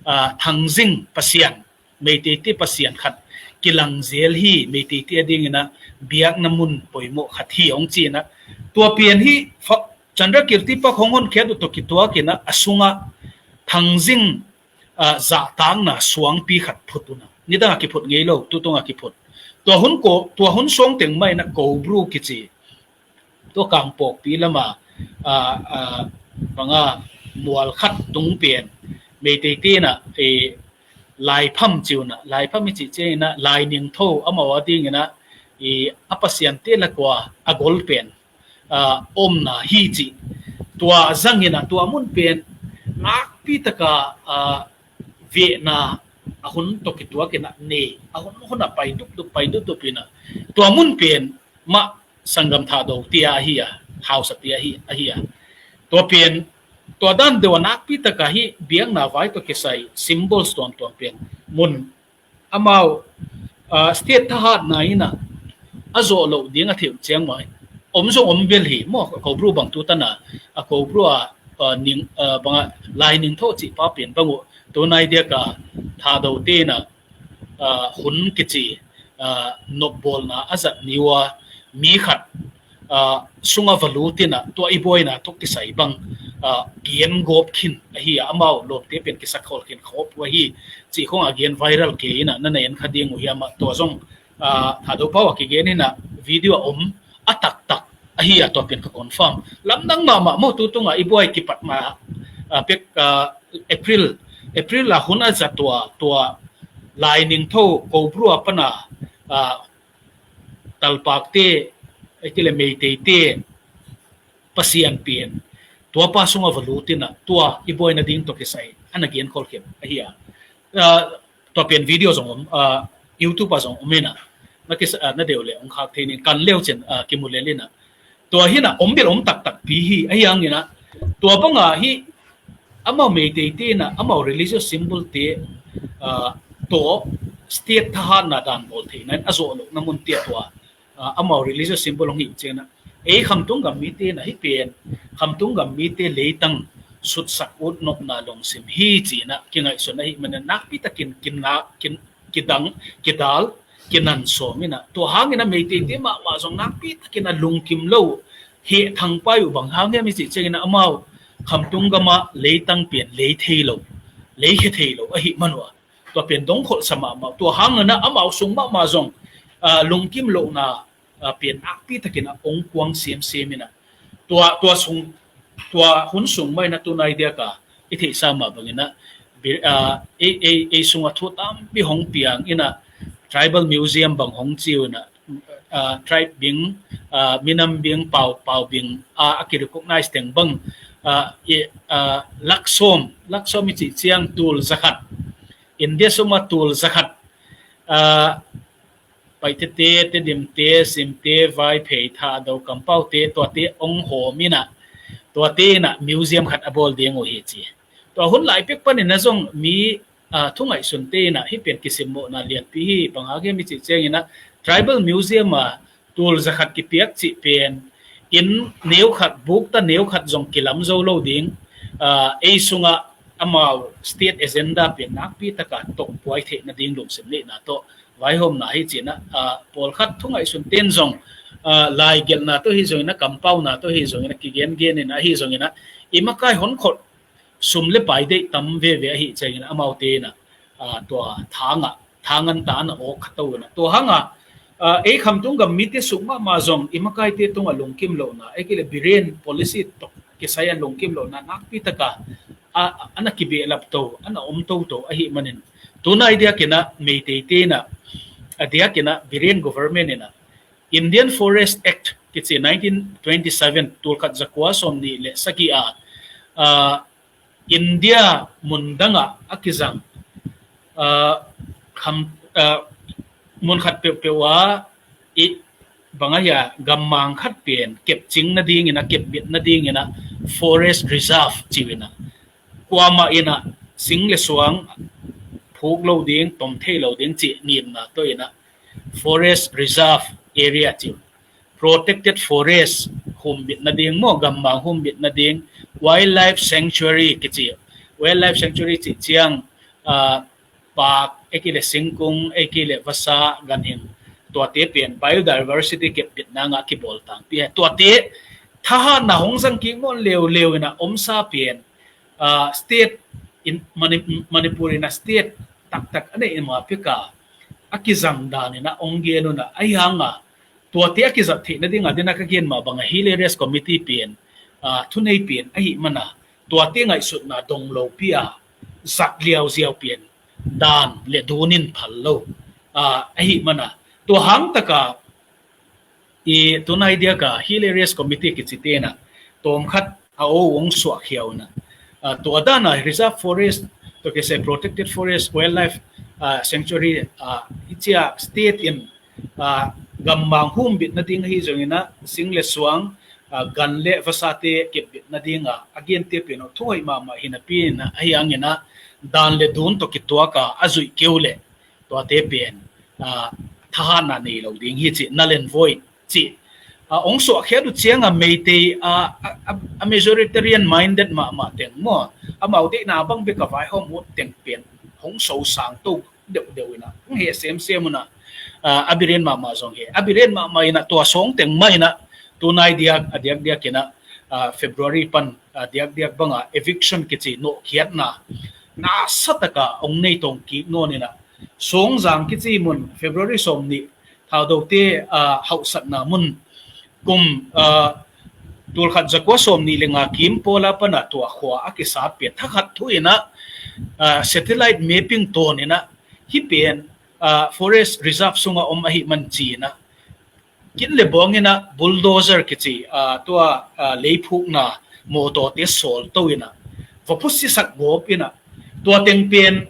ah, Thangjing Pasian, Meiteite Pasian khat kilang zel hi, Meiteite a dingin ah biakna mun poimawh khat hi hong ci-in ah, tua pen hih fa-, Chandrakirti Park hong honkhiat uh tawh kituakin ah, a sungah Thangjing, ah, zahtakna suangpi khat phut un ah, nidang a kiphut ngei lo, tutung a kiphut. Tua hun ko, tua hun suang teng mah in ah Kobru kici, tua Kangpokpi lam a, ah, ah, bang a, mual khat tung pen, Meiteite in ah, eh, Laipham ci uh inah, Laipham i cih ciang inah Lai Ningtho amau a ding inah i a pasiante lak ua a gol pen, aa, omna hi cih. Tua zang inah tua mun pen nakpi taka, aa, vehna a hun tawh kituak inah nei, a hun hun a pai dupdup, pai dupdup inah tua mun pen mah sanggam Thahdo te ahi a, hausa te ahi, ahi a. Tua pen, tua dan deuh a nakpi taka hih biakna vai tawh kisai symbols tuamtuam pen mun amau, ah, state thahatna inah a zawh loh ding a theih uh ciang mah om zong om bel hi maw. Kobru bang tu tana a Kobru a, ah, ning, ah, banga Lai Ningtho cih pa pen bang uh tunai diaka Thahdo te inah, ah, hun kici, ah, nopbawlna a zat ni ua mi khat, ah, sunga va lut inah tua i buaina tawh kisai bang, ah, gen gawp khin ahi a, amau lawmte pen kisak khol khin khawp uh ahi cih khong a gen viral kei inah na na en kha ding uh hiam ah, tua zong, ah, Thahdo pau a kigen inah video a om a taktak ahi a, tua pen ka confirm. Lamdang mahmah maw, tu tunga i buai kipat ma, ah, pek, ah, April, April a hun a za tua, tua Lai Ningtho Kobru a pana, ah, Talpakte, ei ti le Meiteite Pasian pen tua pa sunga va lut inah tua i buaina ding tawh kisai a na gen khol khin ahi a. Ah, tua pen video zong om, ah, YouTube a zong om inah na kisa, ah, na deuh le ong khak thei ning kan leu cin, ah, kimu lel inah. Tua hinah om bel om taktak pi hi ahi hang inah tua banga hih amau Meiteite inah amau religious symbol te, ah, tawh state thahatna dan bawl theihna in a zawh lohna mun te tua, ah, amau religious symbol hong hih ciang inah ei Khamtung gam mite inah hih pen Khamtung gam mite leitang sutsak ut nopna lungsim hi ci inah kingaihsun ahih manin nakpi takin kin, kin, kidang, kidal, kinan sawm inah. Tua hang inah Meiteite mahmah zong nakpi takin a lungkim lo heh thangpai uh bang hang hiam i cih ciang inah amau Khamtung gamah leitang pen lei thei lo, lei khia thei lo ahih man uh a, tua pen dong kholhsa mahmah. Tua hang inah amau sung mahmah zong, ah, lungkim lohna, ah, pen nakpi takin a ong kuang semsem inah tua, tua sung, tua hun sung mah inah tunai diaka i theihsa mah bang inah bi-, ah, ei, ei, ei sunga thu tampi hong piang inah tribal museum bang hong ci uh inah, ah, tribe bing, ah, minam bing, pau, pau bing, ah, a kirecognize teng bang, ah, i, ah, lak sawm, lak sawm i cih ciang tul zakhat, India suma tul zakhat, ah, Paitete, Tedimte, Simte, Vaiphei, Thahdo, Kampaute, tuate ong hawm inah, tuate inah museum khat a bawl ding uh hi ci. Tua hun lai pek panin a zong mi, ah, thungaihsunte inah hih pen kisimmawhna lianpi hi. Bang hang hiam i cih ciang inah tribal museum a tul zakhat kipiak cih pen inn neu khat, bukta neu khat zong kilam zo lo ding, ah, ei sungah amau state agenda pen nakpi taka tawh buai theihna ding lungsim neihna tawh vaihawmna hi ci inah, ah, pawlkhat thungaihsunte'n zong, ah, laigelhna tawh hi zong inah, kampauna tawh hi zong inah, kigengen inah, ahi zong inah i makai hon kholh sum le pai deih tam veve ahih ciang inah amaute inah, ah, tua thangah, thang an ta an a awk kha to inah. Tua hangah, ah, ei Khamtung gam mite sung mahmah zong i makaite tungah lungkim lohna, ei kei le Biren policy tawh kisai an lungkim lohna nakpi taka, ah, an a kibehlap to, an a om toto ahih manin tunai diak inah Meiteite inah, a diak inah Biren government inah Indian Forest Act kici nineteen twenty-seven, tul khat zakua sawmnih le sagih a, ah, India mundangah a kizang, ah, kham, ah, mun khat peuhpeuh ah i bang a hia gammang khat pen kepcing nading inah, kepbit nading inah forest reserve ci uh inah, kuamah inah sing le suang phuk lo ding, tom thei lo ding cih ngimna tawh inah forest reserve area ci uh. Protected forest humbit nading maw, gammang humbit nading, wildlife sanctuary kici. Wildlife sanctuary cih ciang, ah, pak, ei kei le singkung, ei kei le vasa, ganhing, tuate pen biodiversity kepbitna ngah kibawl tangpi hi. Tuate thahatna hong zang kik nawn leuleu inah omsa pen, ah, state in Mani-, Manipur inah state taktak a neih ma peka a kizang dan inah ong gen uh inah, ahi hanga tuate a kizat theih nadinga dinah ka gen mah banga Hill Areas Committee pen, ah, thunei pen ahih mana tuate ngaihsutna dong lopi a zat liauziau pen dan le dun in phal lo, ah, ahi mana, tua hang taka i tunai diaka Hill Areas Committee kici tenah tawm khat a o hong suahkhia unah, ah, tua dana reserve forest, tua kisai protected forest, wildlife, ah, sanctuary, ah, i cia state in, ah, gammang humbit nading ahi zonginah sing le suang, ah, gan le vasate kepbit nadinga a gente pen uh thuhoih mahmah hi napi inah ahi anginah dan le dun tawh kituaka a zuih keu le tuate pen, ah, thahatna nei lo ding hi cih, null and void cih, ah, hong suahkhiat uh cianga Meitei, ah, a, a, a majoritarian minded mahmah teng maw, amau deihna bang bek a vaihawm uh teng pen hong sosang to deuhdeuh inah hong heh semsem unah, ah, a biren mahmah zong hi. A biren mahmah inah tua song teng mah inah tunai diak a diakdiak inah, ah, February pan, ah, diakdiak banga eviction kici nawhkhiatna nasataka hong nei tong kik nawn inah, Songzang kici mun, February sawm nih, Thaudote, ah, hauhsatna mun, kum, ah, tulkhat zakua sawm nih le nga kim pawla pana tua khua a kisat pen thakhat thu inah, ah, satellite mapping tawn inah hih pen, ah, forest reserve sunga om ahi man ci inah kin le bawng inah bulldozer kici, ah, tua, ah, leiphukna mawtawte sawl to inah va phusisak gawp inah tua teng pen,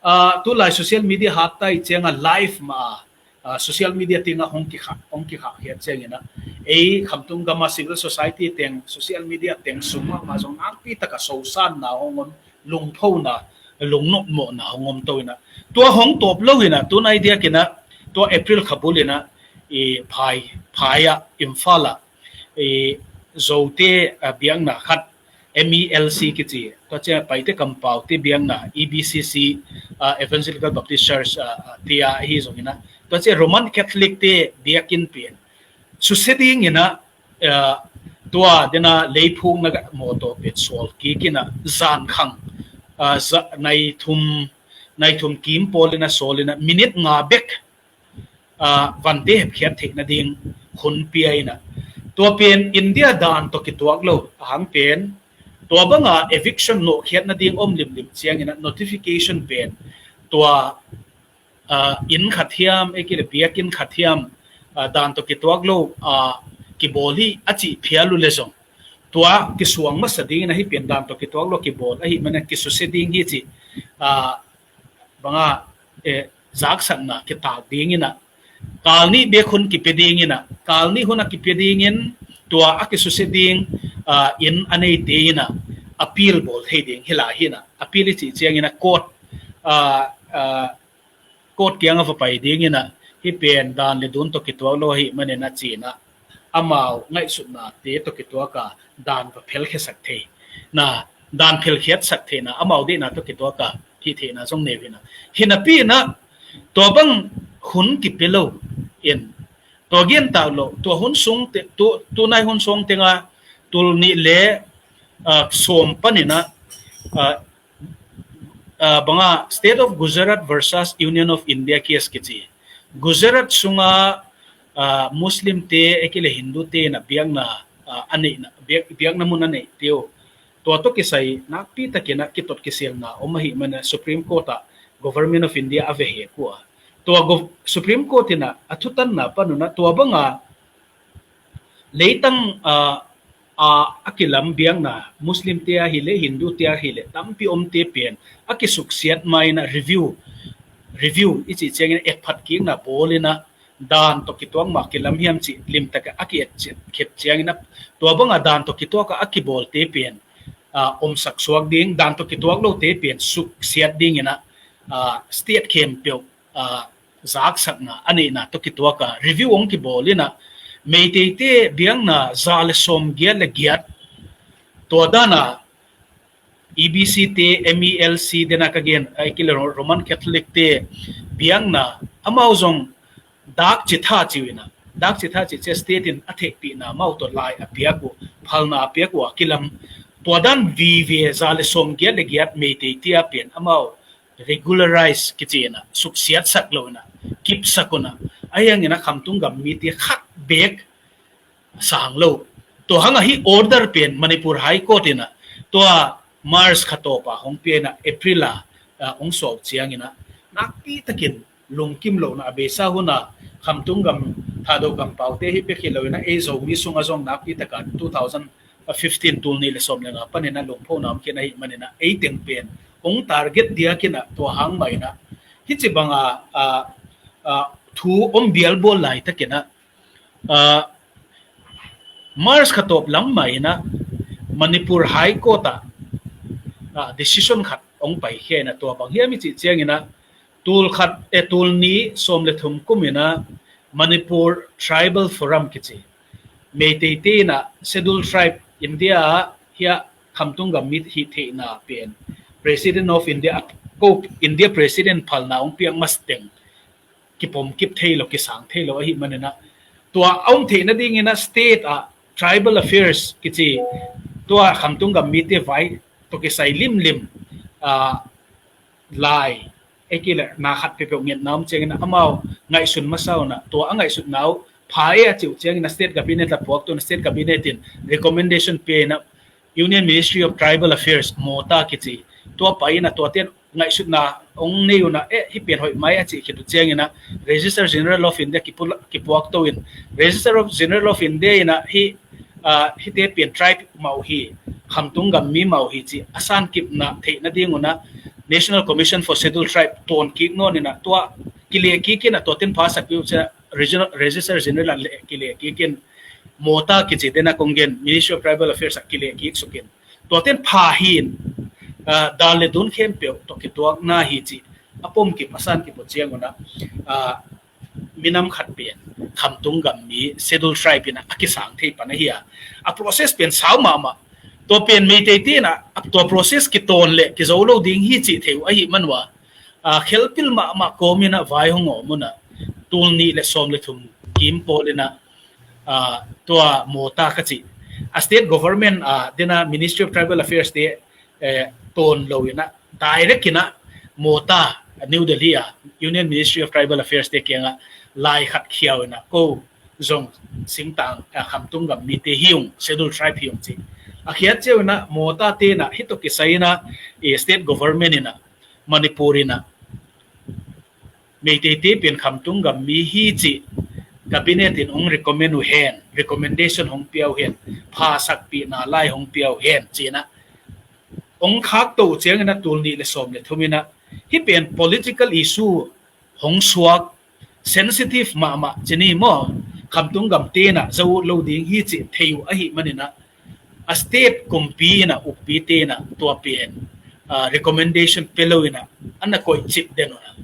ah, tulai social media hatta i cianga live mah, ah, social media tinga hong kikhah, hong kikhah khiat cianginah ei Khamtung gama civil society teng social media teng sung mahmah zong nakpi taka sosanna hong om, lungphona, lungnopmawhna hong om to inah tua hong tawp lo inah tunai diakinah tua April khabul inah i phai, phai ah Imphal ah i Zote, ah, biakna khat M E L C kici, tua cia Paite kampaute biakna E B C C, ah, Evangelical Baptist Church, ah, ah, tia ahi zonginah tua cia Roman Catholic te biakin pen susia dinginah, ah, tua dena leiphukna mawtaw pet sual kikinah zankhang, ah, za, nai thum, nai thum kim pawlinah sawlinah minute nga bek, ah, vante hepkhiat theih nading hun pia inah tua pen India dan tawh kituak lo ahang pen tua banga eviction nawhkhiat nading om limlim cianginah notification pen tua, ah, inn khat hiam, ei kile biakin khat hiam, ah, dan tawh kituak lo, ah, kibawl hi a cih phial uh le zong tua kisuang masa dinginah hih pen dan tawh kituak lo kibawl ahi mana kisusia ding hi cih, ah, banga, eh, zaksakna kitak dinginah kal nih bek hun kipia dinginah kal nih hun a kipia dingin tua a kisusia ding, ah, inn a neite inah appeal bawl thei ding hi lai hinah appeal i cih cianginah court, ah, ah, court kianga va pai dinginah hih pen dan le dun tawh kituak lo ahi maninah cinah amau ngaihsutnate tawh kituaka dan va phelkhiasak thei na, dan phelkhiatsak theihna amau deihna tawh kituaka hih theihna zong neu hinah hinapi inah tua bang hun kipia lo in tua giantak lo tua hun sung te, tu, tunai hun sung tenga tul nih le, ah, sawm paninah, ah, ah, banga State of Gujarat versus Union of India case kici. Gujarat sunga, ah, Muslim te ekile Hindu te na biakna, ah, a neihna, biak, biakna mun a neih teu. Tua tawh kisai nakpi takinah kitot kisilna om ahi mana Supreme Court ah Government of India a vehek uh a. Tua Supreme Court inah a thutanna panunah tua banga leitang, ah, ah, a kilam biakna Muslim te ahi le Hindu te ahi le tampi omte pen a kisuksiat ma inah review, review i cih ciangin etphat kikna bawl inah dan tawh kituak mah kilam hiam cih limtak a ki-et khep ciangin a tua banga dan tawh kituak a kibawlte pen, ah, omsak suak ding, dan tawh kituak lote pen suksiat dinginah, ah, state khempeuh, ah, zaksakna a neihna tawh kituaka review hong kibawl inah Meiteite biakna za le sawm giat le giat tua dana E B C te, M E L C dena ka gen, a kile Roman Catholic te biakna amau zong dak citha ciu inah, dak citha cih cia state in a theihpihna amau tawh lai a piak uh, phalna a piak uh a kilam tua dan vive za le sawm giat le giat Meitei tia pen amau regularize kici inah suksiatsak lo inah kipsak unah a hiang inah khamtung gam mite khat bek sang lo. Tua hanga hih order pen Manipur High Court inah tua March kha tawpa hong pia inah April a ah, hong suah uh ciangin ah nakpi takin lungkim lohna a beisa hun a Khamtung gam, Thado kampaute hi pek hi lo in ah ei Zomi sungah zong nakpi takin two thousand fifteen, tul nih le sawm le nga panin ah lungphona om khin ahih manin ah ei teng pen hong target diakin ah tua hang mah in ah hih ci banga, ah, ah, thu om bialbawl laitakin ah, ah, March kha tawp lam mah in ah Manipur High Court ah, ah, decision khat hong paikhia in ah tua bang hiam i cih ciangin ah tul khat, eh, tul nih sawm le thum kum in ah Manipur Tribal Forum kici Meiteite in ah Scheduled Tribe India ah hiah Khamtung gam mi hih theihna pen President of India, ko India President phalna hong piak masa teng kipomkip thei lo, kisang thei lo ahih manin ah tua a om theih nadingin ah state ah Tribal Affairs kici tua Khamtung gam mite vai tawh kisai limlim, ah, lai, ei kei le na khat peuhpeuh ngetna om ciangin ah amau ngaihsun masa un ah tua a ngaihsutna uh pha e a cih uh ciangin ah state cabinet ah puak tu in ah state cabinet in recommendation pia in ah Union Ministry of Tribal Affairs, MOTA kici, tua pai in ah tuate in ngaihsutna hong nei un ah, eh, hih pen hoih mai a cih khit uh ciangin ah Registrar General of India kipu-, kipuak to in, Registrar of, General of India in ah hih, ah, hihte pen tribe mah uh hi, Khamtung gam mi mah uh hi cih a sankipna theih nading un ah National Commission for Scheduled Tribe tawn kik nawn in ah tua kileh kik in ah tuate in phasak peuh ciang Regional, Registrar General ah leh kileh kik in MOTA kici te in ah kong gen, Ministry of Tribal Affairs ah kileh kik suk in. Tuate in pha hi in, ah, dal le dun khempeuh tawh kituakna hi cih a pomkip a sankip uh ciang un ah, ah, minam khat pen Khamtung gam mi Scheduled Tribe in ah a kisang thei pan ahi a. A process pen sau mahmah. Tua pen Meiteite in ah tua process kitawn le kizo lo ding hi cih thei uh ahih man uh a, ah, khelpil mahmah kawm in ah vai hong om un ah tul nih le sawm le thum kim pawl in ah, ah, tua MOTA ka cih a state government, ah, den ah Ministry of Tribal Affairs te, eh, tawn lo in ah direct in ah MOTA, New Delhi ah Union Ministry of Tribal Affairs te kiangah lai khat khiau in ah ko zong singtang, ah, Khamtung gam mite hi ung, Scheduled Tribe hi ung cih a khiat ciau in ah MOTA te in ah hih tawh kisai in ah, eh, state government in ah Manipur in ah Meiteite pen Khamtung gam mi hi cih cabinet in hong recommend uh hen, recommendation hong pia uh hen, phasakpihna lai hong pia uh hen ci in ah hong khak to uh ciangin ah tul nih le sawm le thum in ah hih pen political issue hong suak, sensitive mahmah ci ni maw, Khamtung gam te in ah zo lo ding hi cih thei uh ahih manin ah a state kumpi in ah ukkipite in ah tua pen, ah, recommendation pia lo in ah an na koih cip den un ah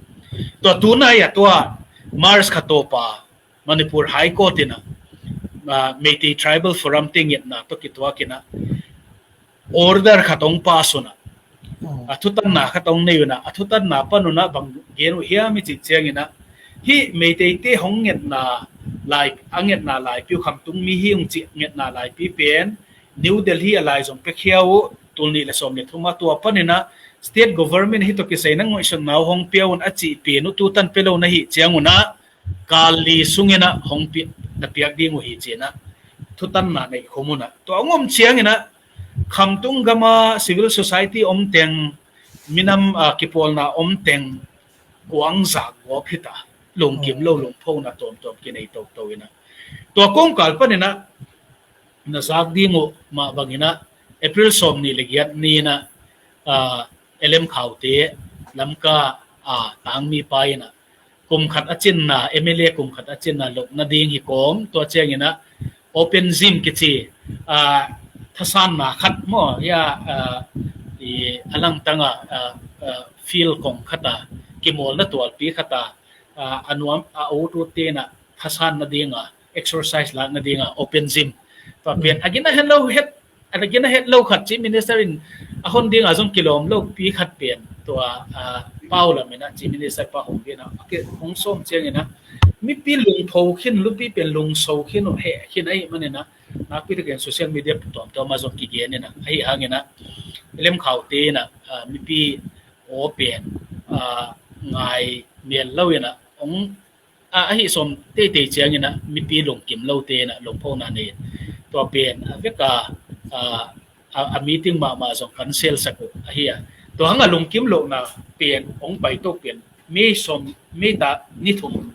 tua tunai ah tua March kha tawp a Manipur High Court in ah, ah, Meitei Tribal Forum te ngetna tawh kituak in ah order khat hong pass un ah, a thutanna khat hong nei un ah, a thutanna pan un ah bang gen uh hiam i cih ciangin ah hih Meiteite hong ngetna lai, a ngetna laipi uh Khamtung mi hi ung cih ngetna laipi pen New Delhi ah lai zong pia khia uh, tul nih le sawm le thum ah tua panin ah state government hih tawh kisai na ngaihsutna uh hong pia un a cih pen uh tutan pia lo na hih ciang un ah kal li sungin ah hong pi-, na piak ding uh hi ci in ah thutanna neih khum un ah tua hong om ciangin ah Khamtung gam ah civil society om teng, minam, ah, kipawlna om teng kuang zak gawp hi ta, lungkim lo, lungphona tuamtuam kinei toto in ah tua kongkal panin ah na zak ding uh mah bangin ah April sawm nih le giat ni in ah, ah, L M Khaute, Lamka, ah, tangmi pa in ah kum khat a cinna, M L A kum khat a cinna lok nading hi kawm, tua ciangin ah open gym kici, ah, thasanna khat maw, ya, ah, i, a langtang ah, ah, ah, field kong khat ah kimawlna tualpi khat ah, ah, a nuam, a ut ut te in ah thasan nading ah, exercise lak nading ah open gym. Tua pen a gina hen lo het, a gina het lo khat Chief Minister in a hon ding ah zong kilawm lo pi khat pen tua, ah, pau lam in ah Chief Minister pa hong gen ah, a ke hong sawm ciangin ah mipi lungpho khin, lupi pen lungso khin uh heh khin ahih manin ah nakpi takin social media tuamtuam ah zong kigen in ah, ahi hangin ah L M Khaute in ah, ah, mipi aw pen, ah, ngai mial lo in ah hong, ah, ahi sawm teitei ciangin ah mipi lungkim lote in ah lungphona nei in tua pen a vek a, ah, a, a meeting mahmah zong cancel sak uh ahi a. Tua hang a lungkim lohna pen, hong paito pen, May sawm, May ta ni thum,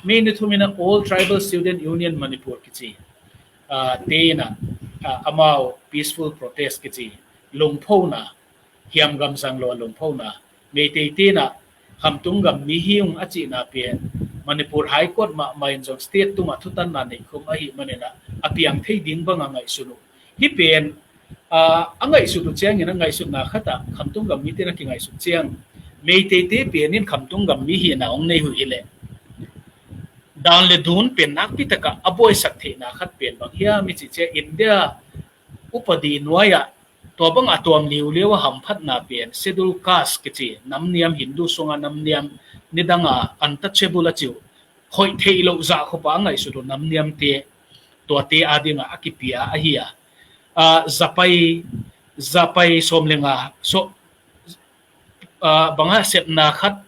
May ni thum in a All Tribal Student Union Manipur kici, ah, te in a, ah, amau peaceful protest kici, lungphona, hiam gam zang lo a lungphona, Meitei te in a Khamtung gam mi hi ung a cihna pen, Manipur High Court mahmah in zong state tungah thutanna neih khum ahih manin a, a piang thei ding bang a ngaihsun uh. Hih pen, ah, a ngaihsut uh ciangin a ngaihsutna khat ah Khamtung gam mite na kingaihsut ciang, Meitei te pen in Khamtung gam mi hihna hong nei uh hi leh, dan le dun pen nakpi takah a buaisak theihna khat pen bang hiam i cih ciang, India upadi nuai ah tua bang a tuam liuliau a hamphatna pen Schedule Caste kici, namniam, Hindu sunga namniam, nidang a untouchable a ci uh, hoih theih loh zah khop a ngaihsut uh namniamte, tuate ading a a kipia ahi a. Ah, zapai, zapai sawm le nga, so, ah, bang a sepna khat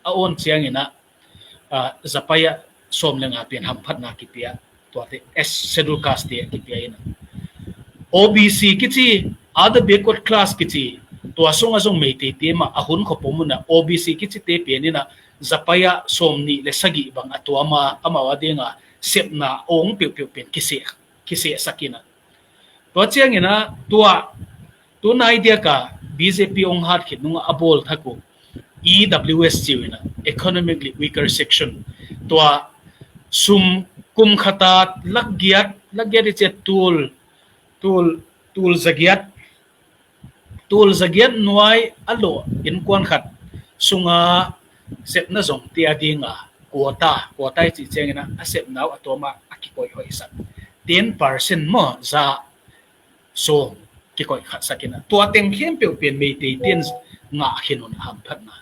a awn ciangin a, ah, zapai ah sawm le nga pen hamphatna kipia, tuate, S, Schedule Caste te kipia in a. O B C kici, other backward class kici, tua sungah zong Meitei te mah a hun khop om un a, O B C kici te pen in a, zapai ah sawm nih le sagih bang a tuam a, amau ading a sepna awng peuhpeuh pen kiseh, kisehsak in a. Tua ciangin a, tua, tu nai diak a B J P hong hat khit nung a a bawl thak uh, E W S ci uh in a, economically weaker section. Tua sum kum khat a lak giat, lak giat i cih tul, tul, tul za giat, tul za giat nuai a lawh innkuan khat sunga sepna zong te ading a quota, quota i cih ciangin a, a sepna uh a tuam a a kikoih hoihsak, ten percent maw, za sawm kikoih khatsak in a, tua teng khempeuh pen Meitei ten ngah khin un a hamphatna.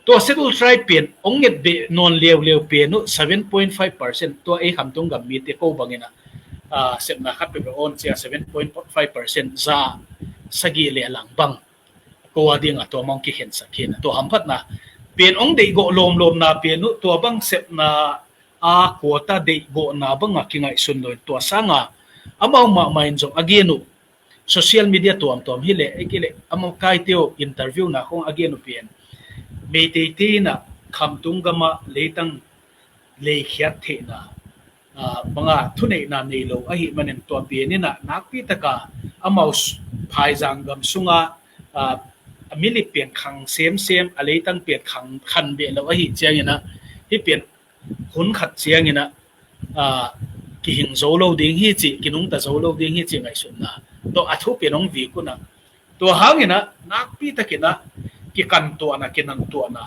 Tua Schedule Tribe pen hong nget beh nawn leuleu pen uh seven point five percent, tua ei Khamtung gam mite ko bangin a, ah, sepna khat peuhpeuh awn cia seven point five percent, za sagih le a lang bang ko ading a tua mah hong kikhensak khin a, tua hamphatna pen hong deihgawh lawmlawmna pen uh tua bang sepna a quota deihgawhna bang a kingaihsun lo in, tua sang a amau mahmah in zong a gen uh, social media tuamtuam hi leh, ei kei leh, amau kaite uh interview na khong a gen uh pen, Meitei te in a Khamtung gam a leitang leikhiat theihna, ah, bang a thuneihna nei lo ahih manin tua pen in a nakpi taka amau s-, phaizang gam sunga, ah, a milip pen khang semsem, a leitang pen khang khan beh lo ahih ciangin a, hih pen hun khat ciangin a, ah, kihing zo lo ding hi cih, kinungta zo lo ding hi cih ngaihsutna, tua a thu pen hong vik un a, tua hangin a nakpi takin a kikantuahna, kinantuahna,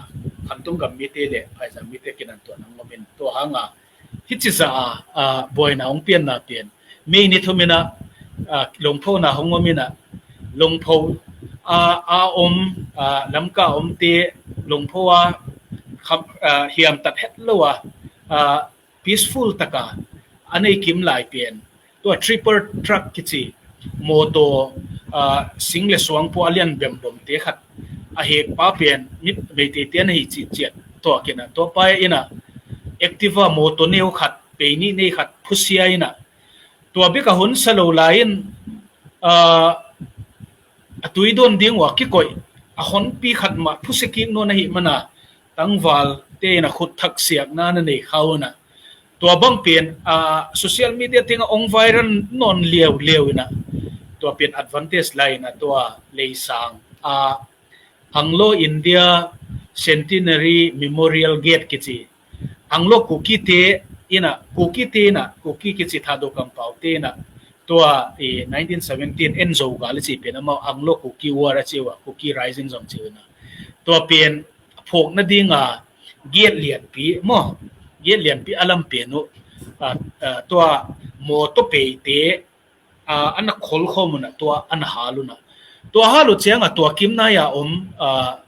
Khamtung gam mite le phaizang mite kinantuahna ngawm in, tua hang a hih ci za a, ah, buaina hong pianna pen May ni thum in a, ah, lungphona hong om in a, lungpho a, a om, ah, Lamka a omte lungpho a, kham, ah, hiamtat het lo a, ah, peaceful taka a nei kim lai pen, tua triple truck kici mawtaw, ah, sing le suang pua a lian bembomte khat a hekpa pen Meitei te na hi cih ciat tua kina, tua pa in a Activa mawtaw neu khat, pei nih nei khat phusia in a, tua bik a hun sa lo lai in, ah, a tui dawn ding uh a kikoih a honpi khat mah phusia kik nawn ahih man a, tangvalte in a khut thak siakna na nei kha un a, tua bang pen, ah, social media teng a hong viral nawn leuleu in a, tua pen advantage la in a, tua leisang, ah, Anglo India Centenary Memorial Gate kici, Anglo Kuki te in a, Kuki te in a, Kuki kici Thado kampau te in a, tua, eh, nineteen seventeen en zo gal a ci pen amau Anglo Kuki War a ci uh a, Kuki Rising zong ci uh in a, tua pen phawk nading a gate lianpi maw, gate lianpi a lam pen uh, ah, ah, tua mawtaw peite, ah, a na khol khawm un a, tua a na hal un a, tua hal uh ciang a tua kim nai a om, ah,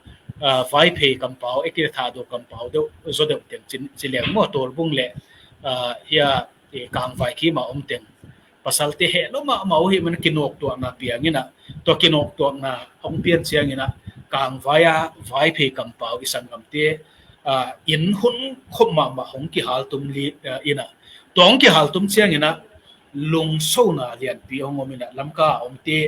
ah, Vaiphei kampau, ei kei leh Thado kampau deuh, zaw deuh teng ci, ci liang maw, Tawlbung le, ah, hia, eh, Kangvai kim a om teng pasalte heh lo mahmah uh ahih man a kinawktuahna piang in a, tua kinawktuahna hong pian ciangin a, Kangvai a Vaiphei kampau i sanggamte, ah, inn hun khop mahmah hong kihaltum li, ah, in a, tua hong kihaltum ciangin a lungsona lianpi hong om in a, Lamka a omte,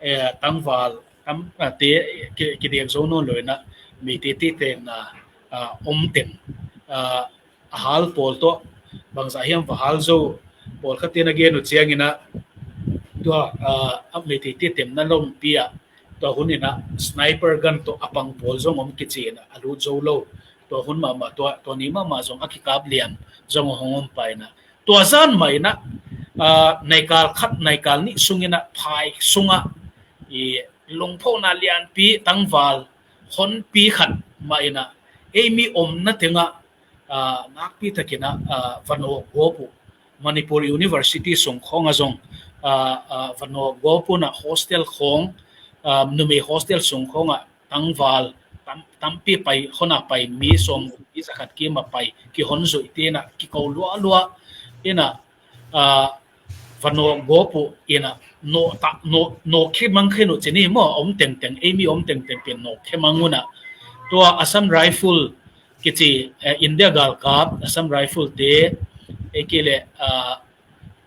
eh, tangval, tam, ah, te ki, kidek zo nawn lo in a, Meitei te tenna, ah, om teng, ah, a hal pawl tawh bangzah hiam va hal zo, pawlkhat in a gen uh ciangin ah, tua, ah, a Meitei te temna lompi ah tua hun in ah sniper gun tawh a pang pawl zong om kici in ah a lut zo lo. Tua hun mahmah, tua, tua ni mahmah zong a kikap lian zong a hong om pah in ah, tua zan mah in ah, ah, naikal khat, naikal nih sung in ah phai sung ah i lungphona lianpi tangval honpi khat mah in ah, ei mi omna teng ah, ah, nakpi takin ah, ah, va nawk gawp uh. Manipur University sung khawng ah zong, ah, ah, va nawk gawp uh in ah hostel khawng, ah, numei hostel sung khawng ah tangval tam, tampi pai, hon a pai mi sawm, mi za khat kim a pai, kihon zuih te in ah kiko lualua in ah, ah, va nawk gawp uh in ah, nawk ta, nawk, nawk khia mang khin uh ci ni maw, om tengteng, ei mi om tengteng pen nawk khia mang un ah. Tua Assam Rifle kici, eh, India galkap Assam Rifle te, ei kei leh, ah,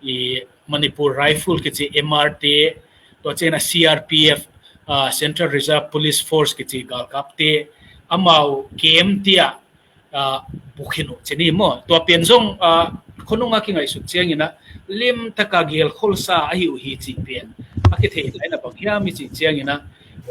i Manipur Rifle kici M R te, tua ciang a C R P F, ah, Central Reserve Police Force kici galkap te, amau kem tia, ah, bukhin uh ci ni maw. Tua pen zong, ah, khonung a kingaihsut ciangin ah, lim taka gelkholsa ahi uh hi cih pen a kithei lai na bang hiam i cih ciangin ah,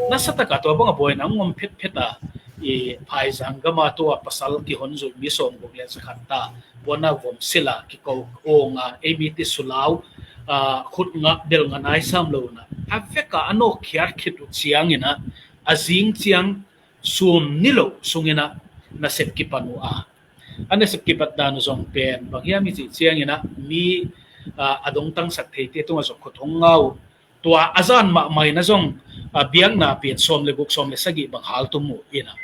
nasa taka tua bang a buaina ngom phetphet a, i phaizang gam a tua pasal kihon zuih mi sawm guk le za khat ta, buana vom sila kiko ong a, ei mi ti sulau, ah, khut ngah bel ngah nai sam lo na. A vek a a nawk khiat khit uh ciangin ah, a zing ciang sum ni lo sungin ah nasep kipan uh a. A nasep kipat dan uh zong pen bang hiam i cih ciangin ah mi, ah, a dongtangsak theite tungah zong khut hong ngah uh. Tua a zan mahmah in ah zong, ah, biakna pen sawm le guk, sawm le sagih bang haltum uh in ah,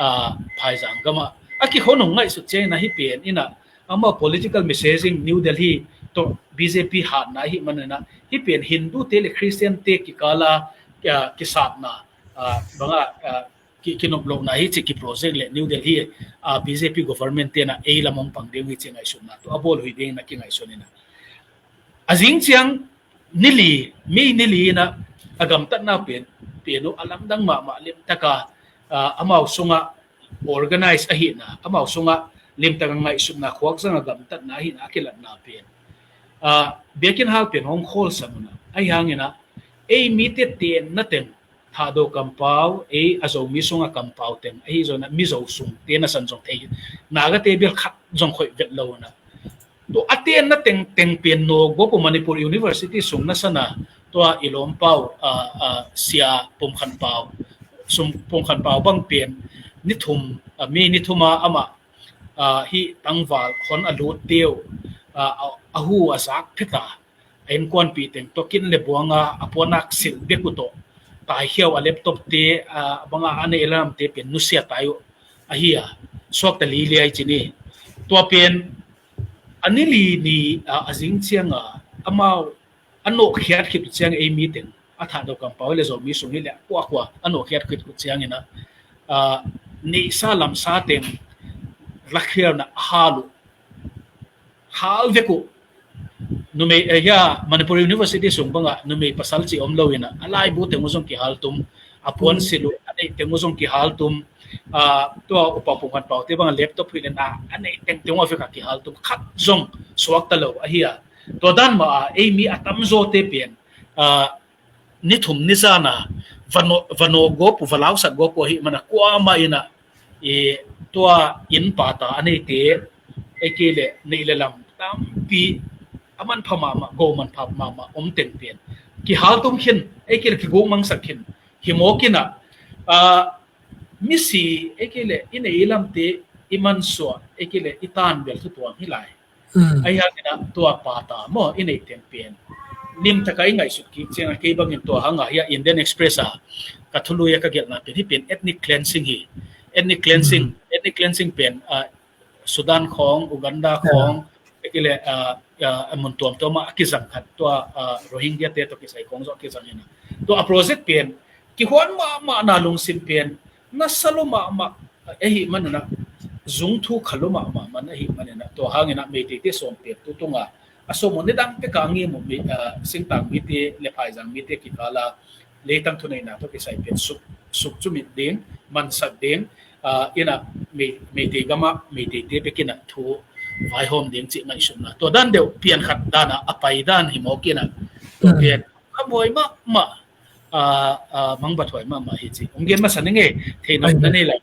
ah, phaizang gam ah. A kikhonung ngaihsut ciangin ah hih pen in ah, amau political messaging New Delhi tawh B J P hatna ahih manin ah, hih pen Hindu te le Christian te kikal a, ah, kisapna, ah, bang a, ah, ki, kinop lohna hi ci ki project le New Delhi, ah, B J P government te in ah ei lam hong pang ding hi ci ngaihsutna tua a bawl uh hi ding in ah kingaihsun in ah. A zing ciang ni li, May ni li in ah a gamtatna pen, pen uh a lamdang mahmah lim taka, ah, amau sungah organize ahihna, amau sungah lim taka ngaihsutna khuak zang a gamtatna ahihna a kilatna pen, ah, biakinn hal pen hong khawlsan un ah. Ahi hangin ah, ei mite tenna teng Thado kampau, ei a Zomi sungah kampau teng, ahi zongin ah Mizo sung te nasan zong thei, Naga te bel khat zong khoih vet lo un ah. Tua a tenna teng, teng pen nawk gawp uh Manipur University sung nasan a, tua i lawmpau, ah, ah, Sia Pum Khan Pau, sum Pum Khan Pau bang pen ni thum, ah, May ni thum a amah, ah, hih tangval hon a lut te uh, ah, a, a hu a zak phet a, a innkuanpih teng tawh kin le buang a, a puanak silh bek uh tawh, taikhia uh a laptop te, ah, bang a a neih lamte pen nusia tai uh ahi a, suakta liliai ci ni. Tua pen a ni li ni, ah, a zing ciang a, amau a nawkkhiat khit uh ciang ei mi teng, a Thado kampau hi le Zomi sung hi le a kuakua a nawkkhiat khit uh ciangin ah, ah, neihsa lamsa teng lakhialna a hal uh, hal vek uh. Numei, eh, hia, Manipur University sung bang a numei pasal ci om lo in ah, a laibu teng uh zong kihaltum, a puan silh uh a neih teng uh zong kihaltum, ah, tua Upa Pum Khan Pau te bang a laptop hi le na, a neih teng teng uh a vek a kihaltum, khat zong suakta lo ahi a. Tua dan mah a, ei mi a tamzaw te pen, ah, ni thum ni zan a, va nawk, va nawk gawp uh, va lausak gawp uh ahih man a kuamah in ah, i, tua inn pata a neite, ei kei le neih le lam tampi a manpha mahmah, go manpha mahmah om teng pen kihaltum khin, ei kei le kiguk mangsak khin, hi mawk in ah, ah, misi, ei kei le i neih i lamte i mansuah, ei kei le i tan bel thu tuam hi lai. Mm. Ahi hangin ah tua pata maw i neih teng pen lim taka i ngaihsut kik ciang a, kei bangin tua hang a hia Indian Express a ka thului a ka gelhna pen hih pen ethnic cleansing hi. Ethnic cleansing, mm, ethnic cleansing pen, ah, Sudan khawng, Uganda khawng, ei kei le, ah, ah, a mun tuamtuam ah a kizang khat tua, ah, Rohingya te tawh kisai khawng zawh a kizang in ah. Tua a project pen kihuan mahmah na lungsim pen nasa lo mahmah ahih man in ah, zung thu kha lo mahmah man ahih man in ah, tua hangin ah Meitei te sawm pen tu tung a, a sawm uh nidang pek a ngim uh mi, ah, singtang mite le phaizang mite kikal a leitang thuneihna tawh kisai pen suk suk cumit ding, mansak ding, ah, ina Mei, Meitei gama, Meitei te pekin a thu vaihawm ding cih ngaihsutna. Tua dan deuh pian khat dana a pai dan hi mawk ina. Tua pian a buai mahmah, ah, ah, mangbathuai mahmah hi ci. Ong gen masa ning e, thei nop na nei lai.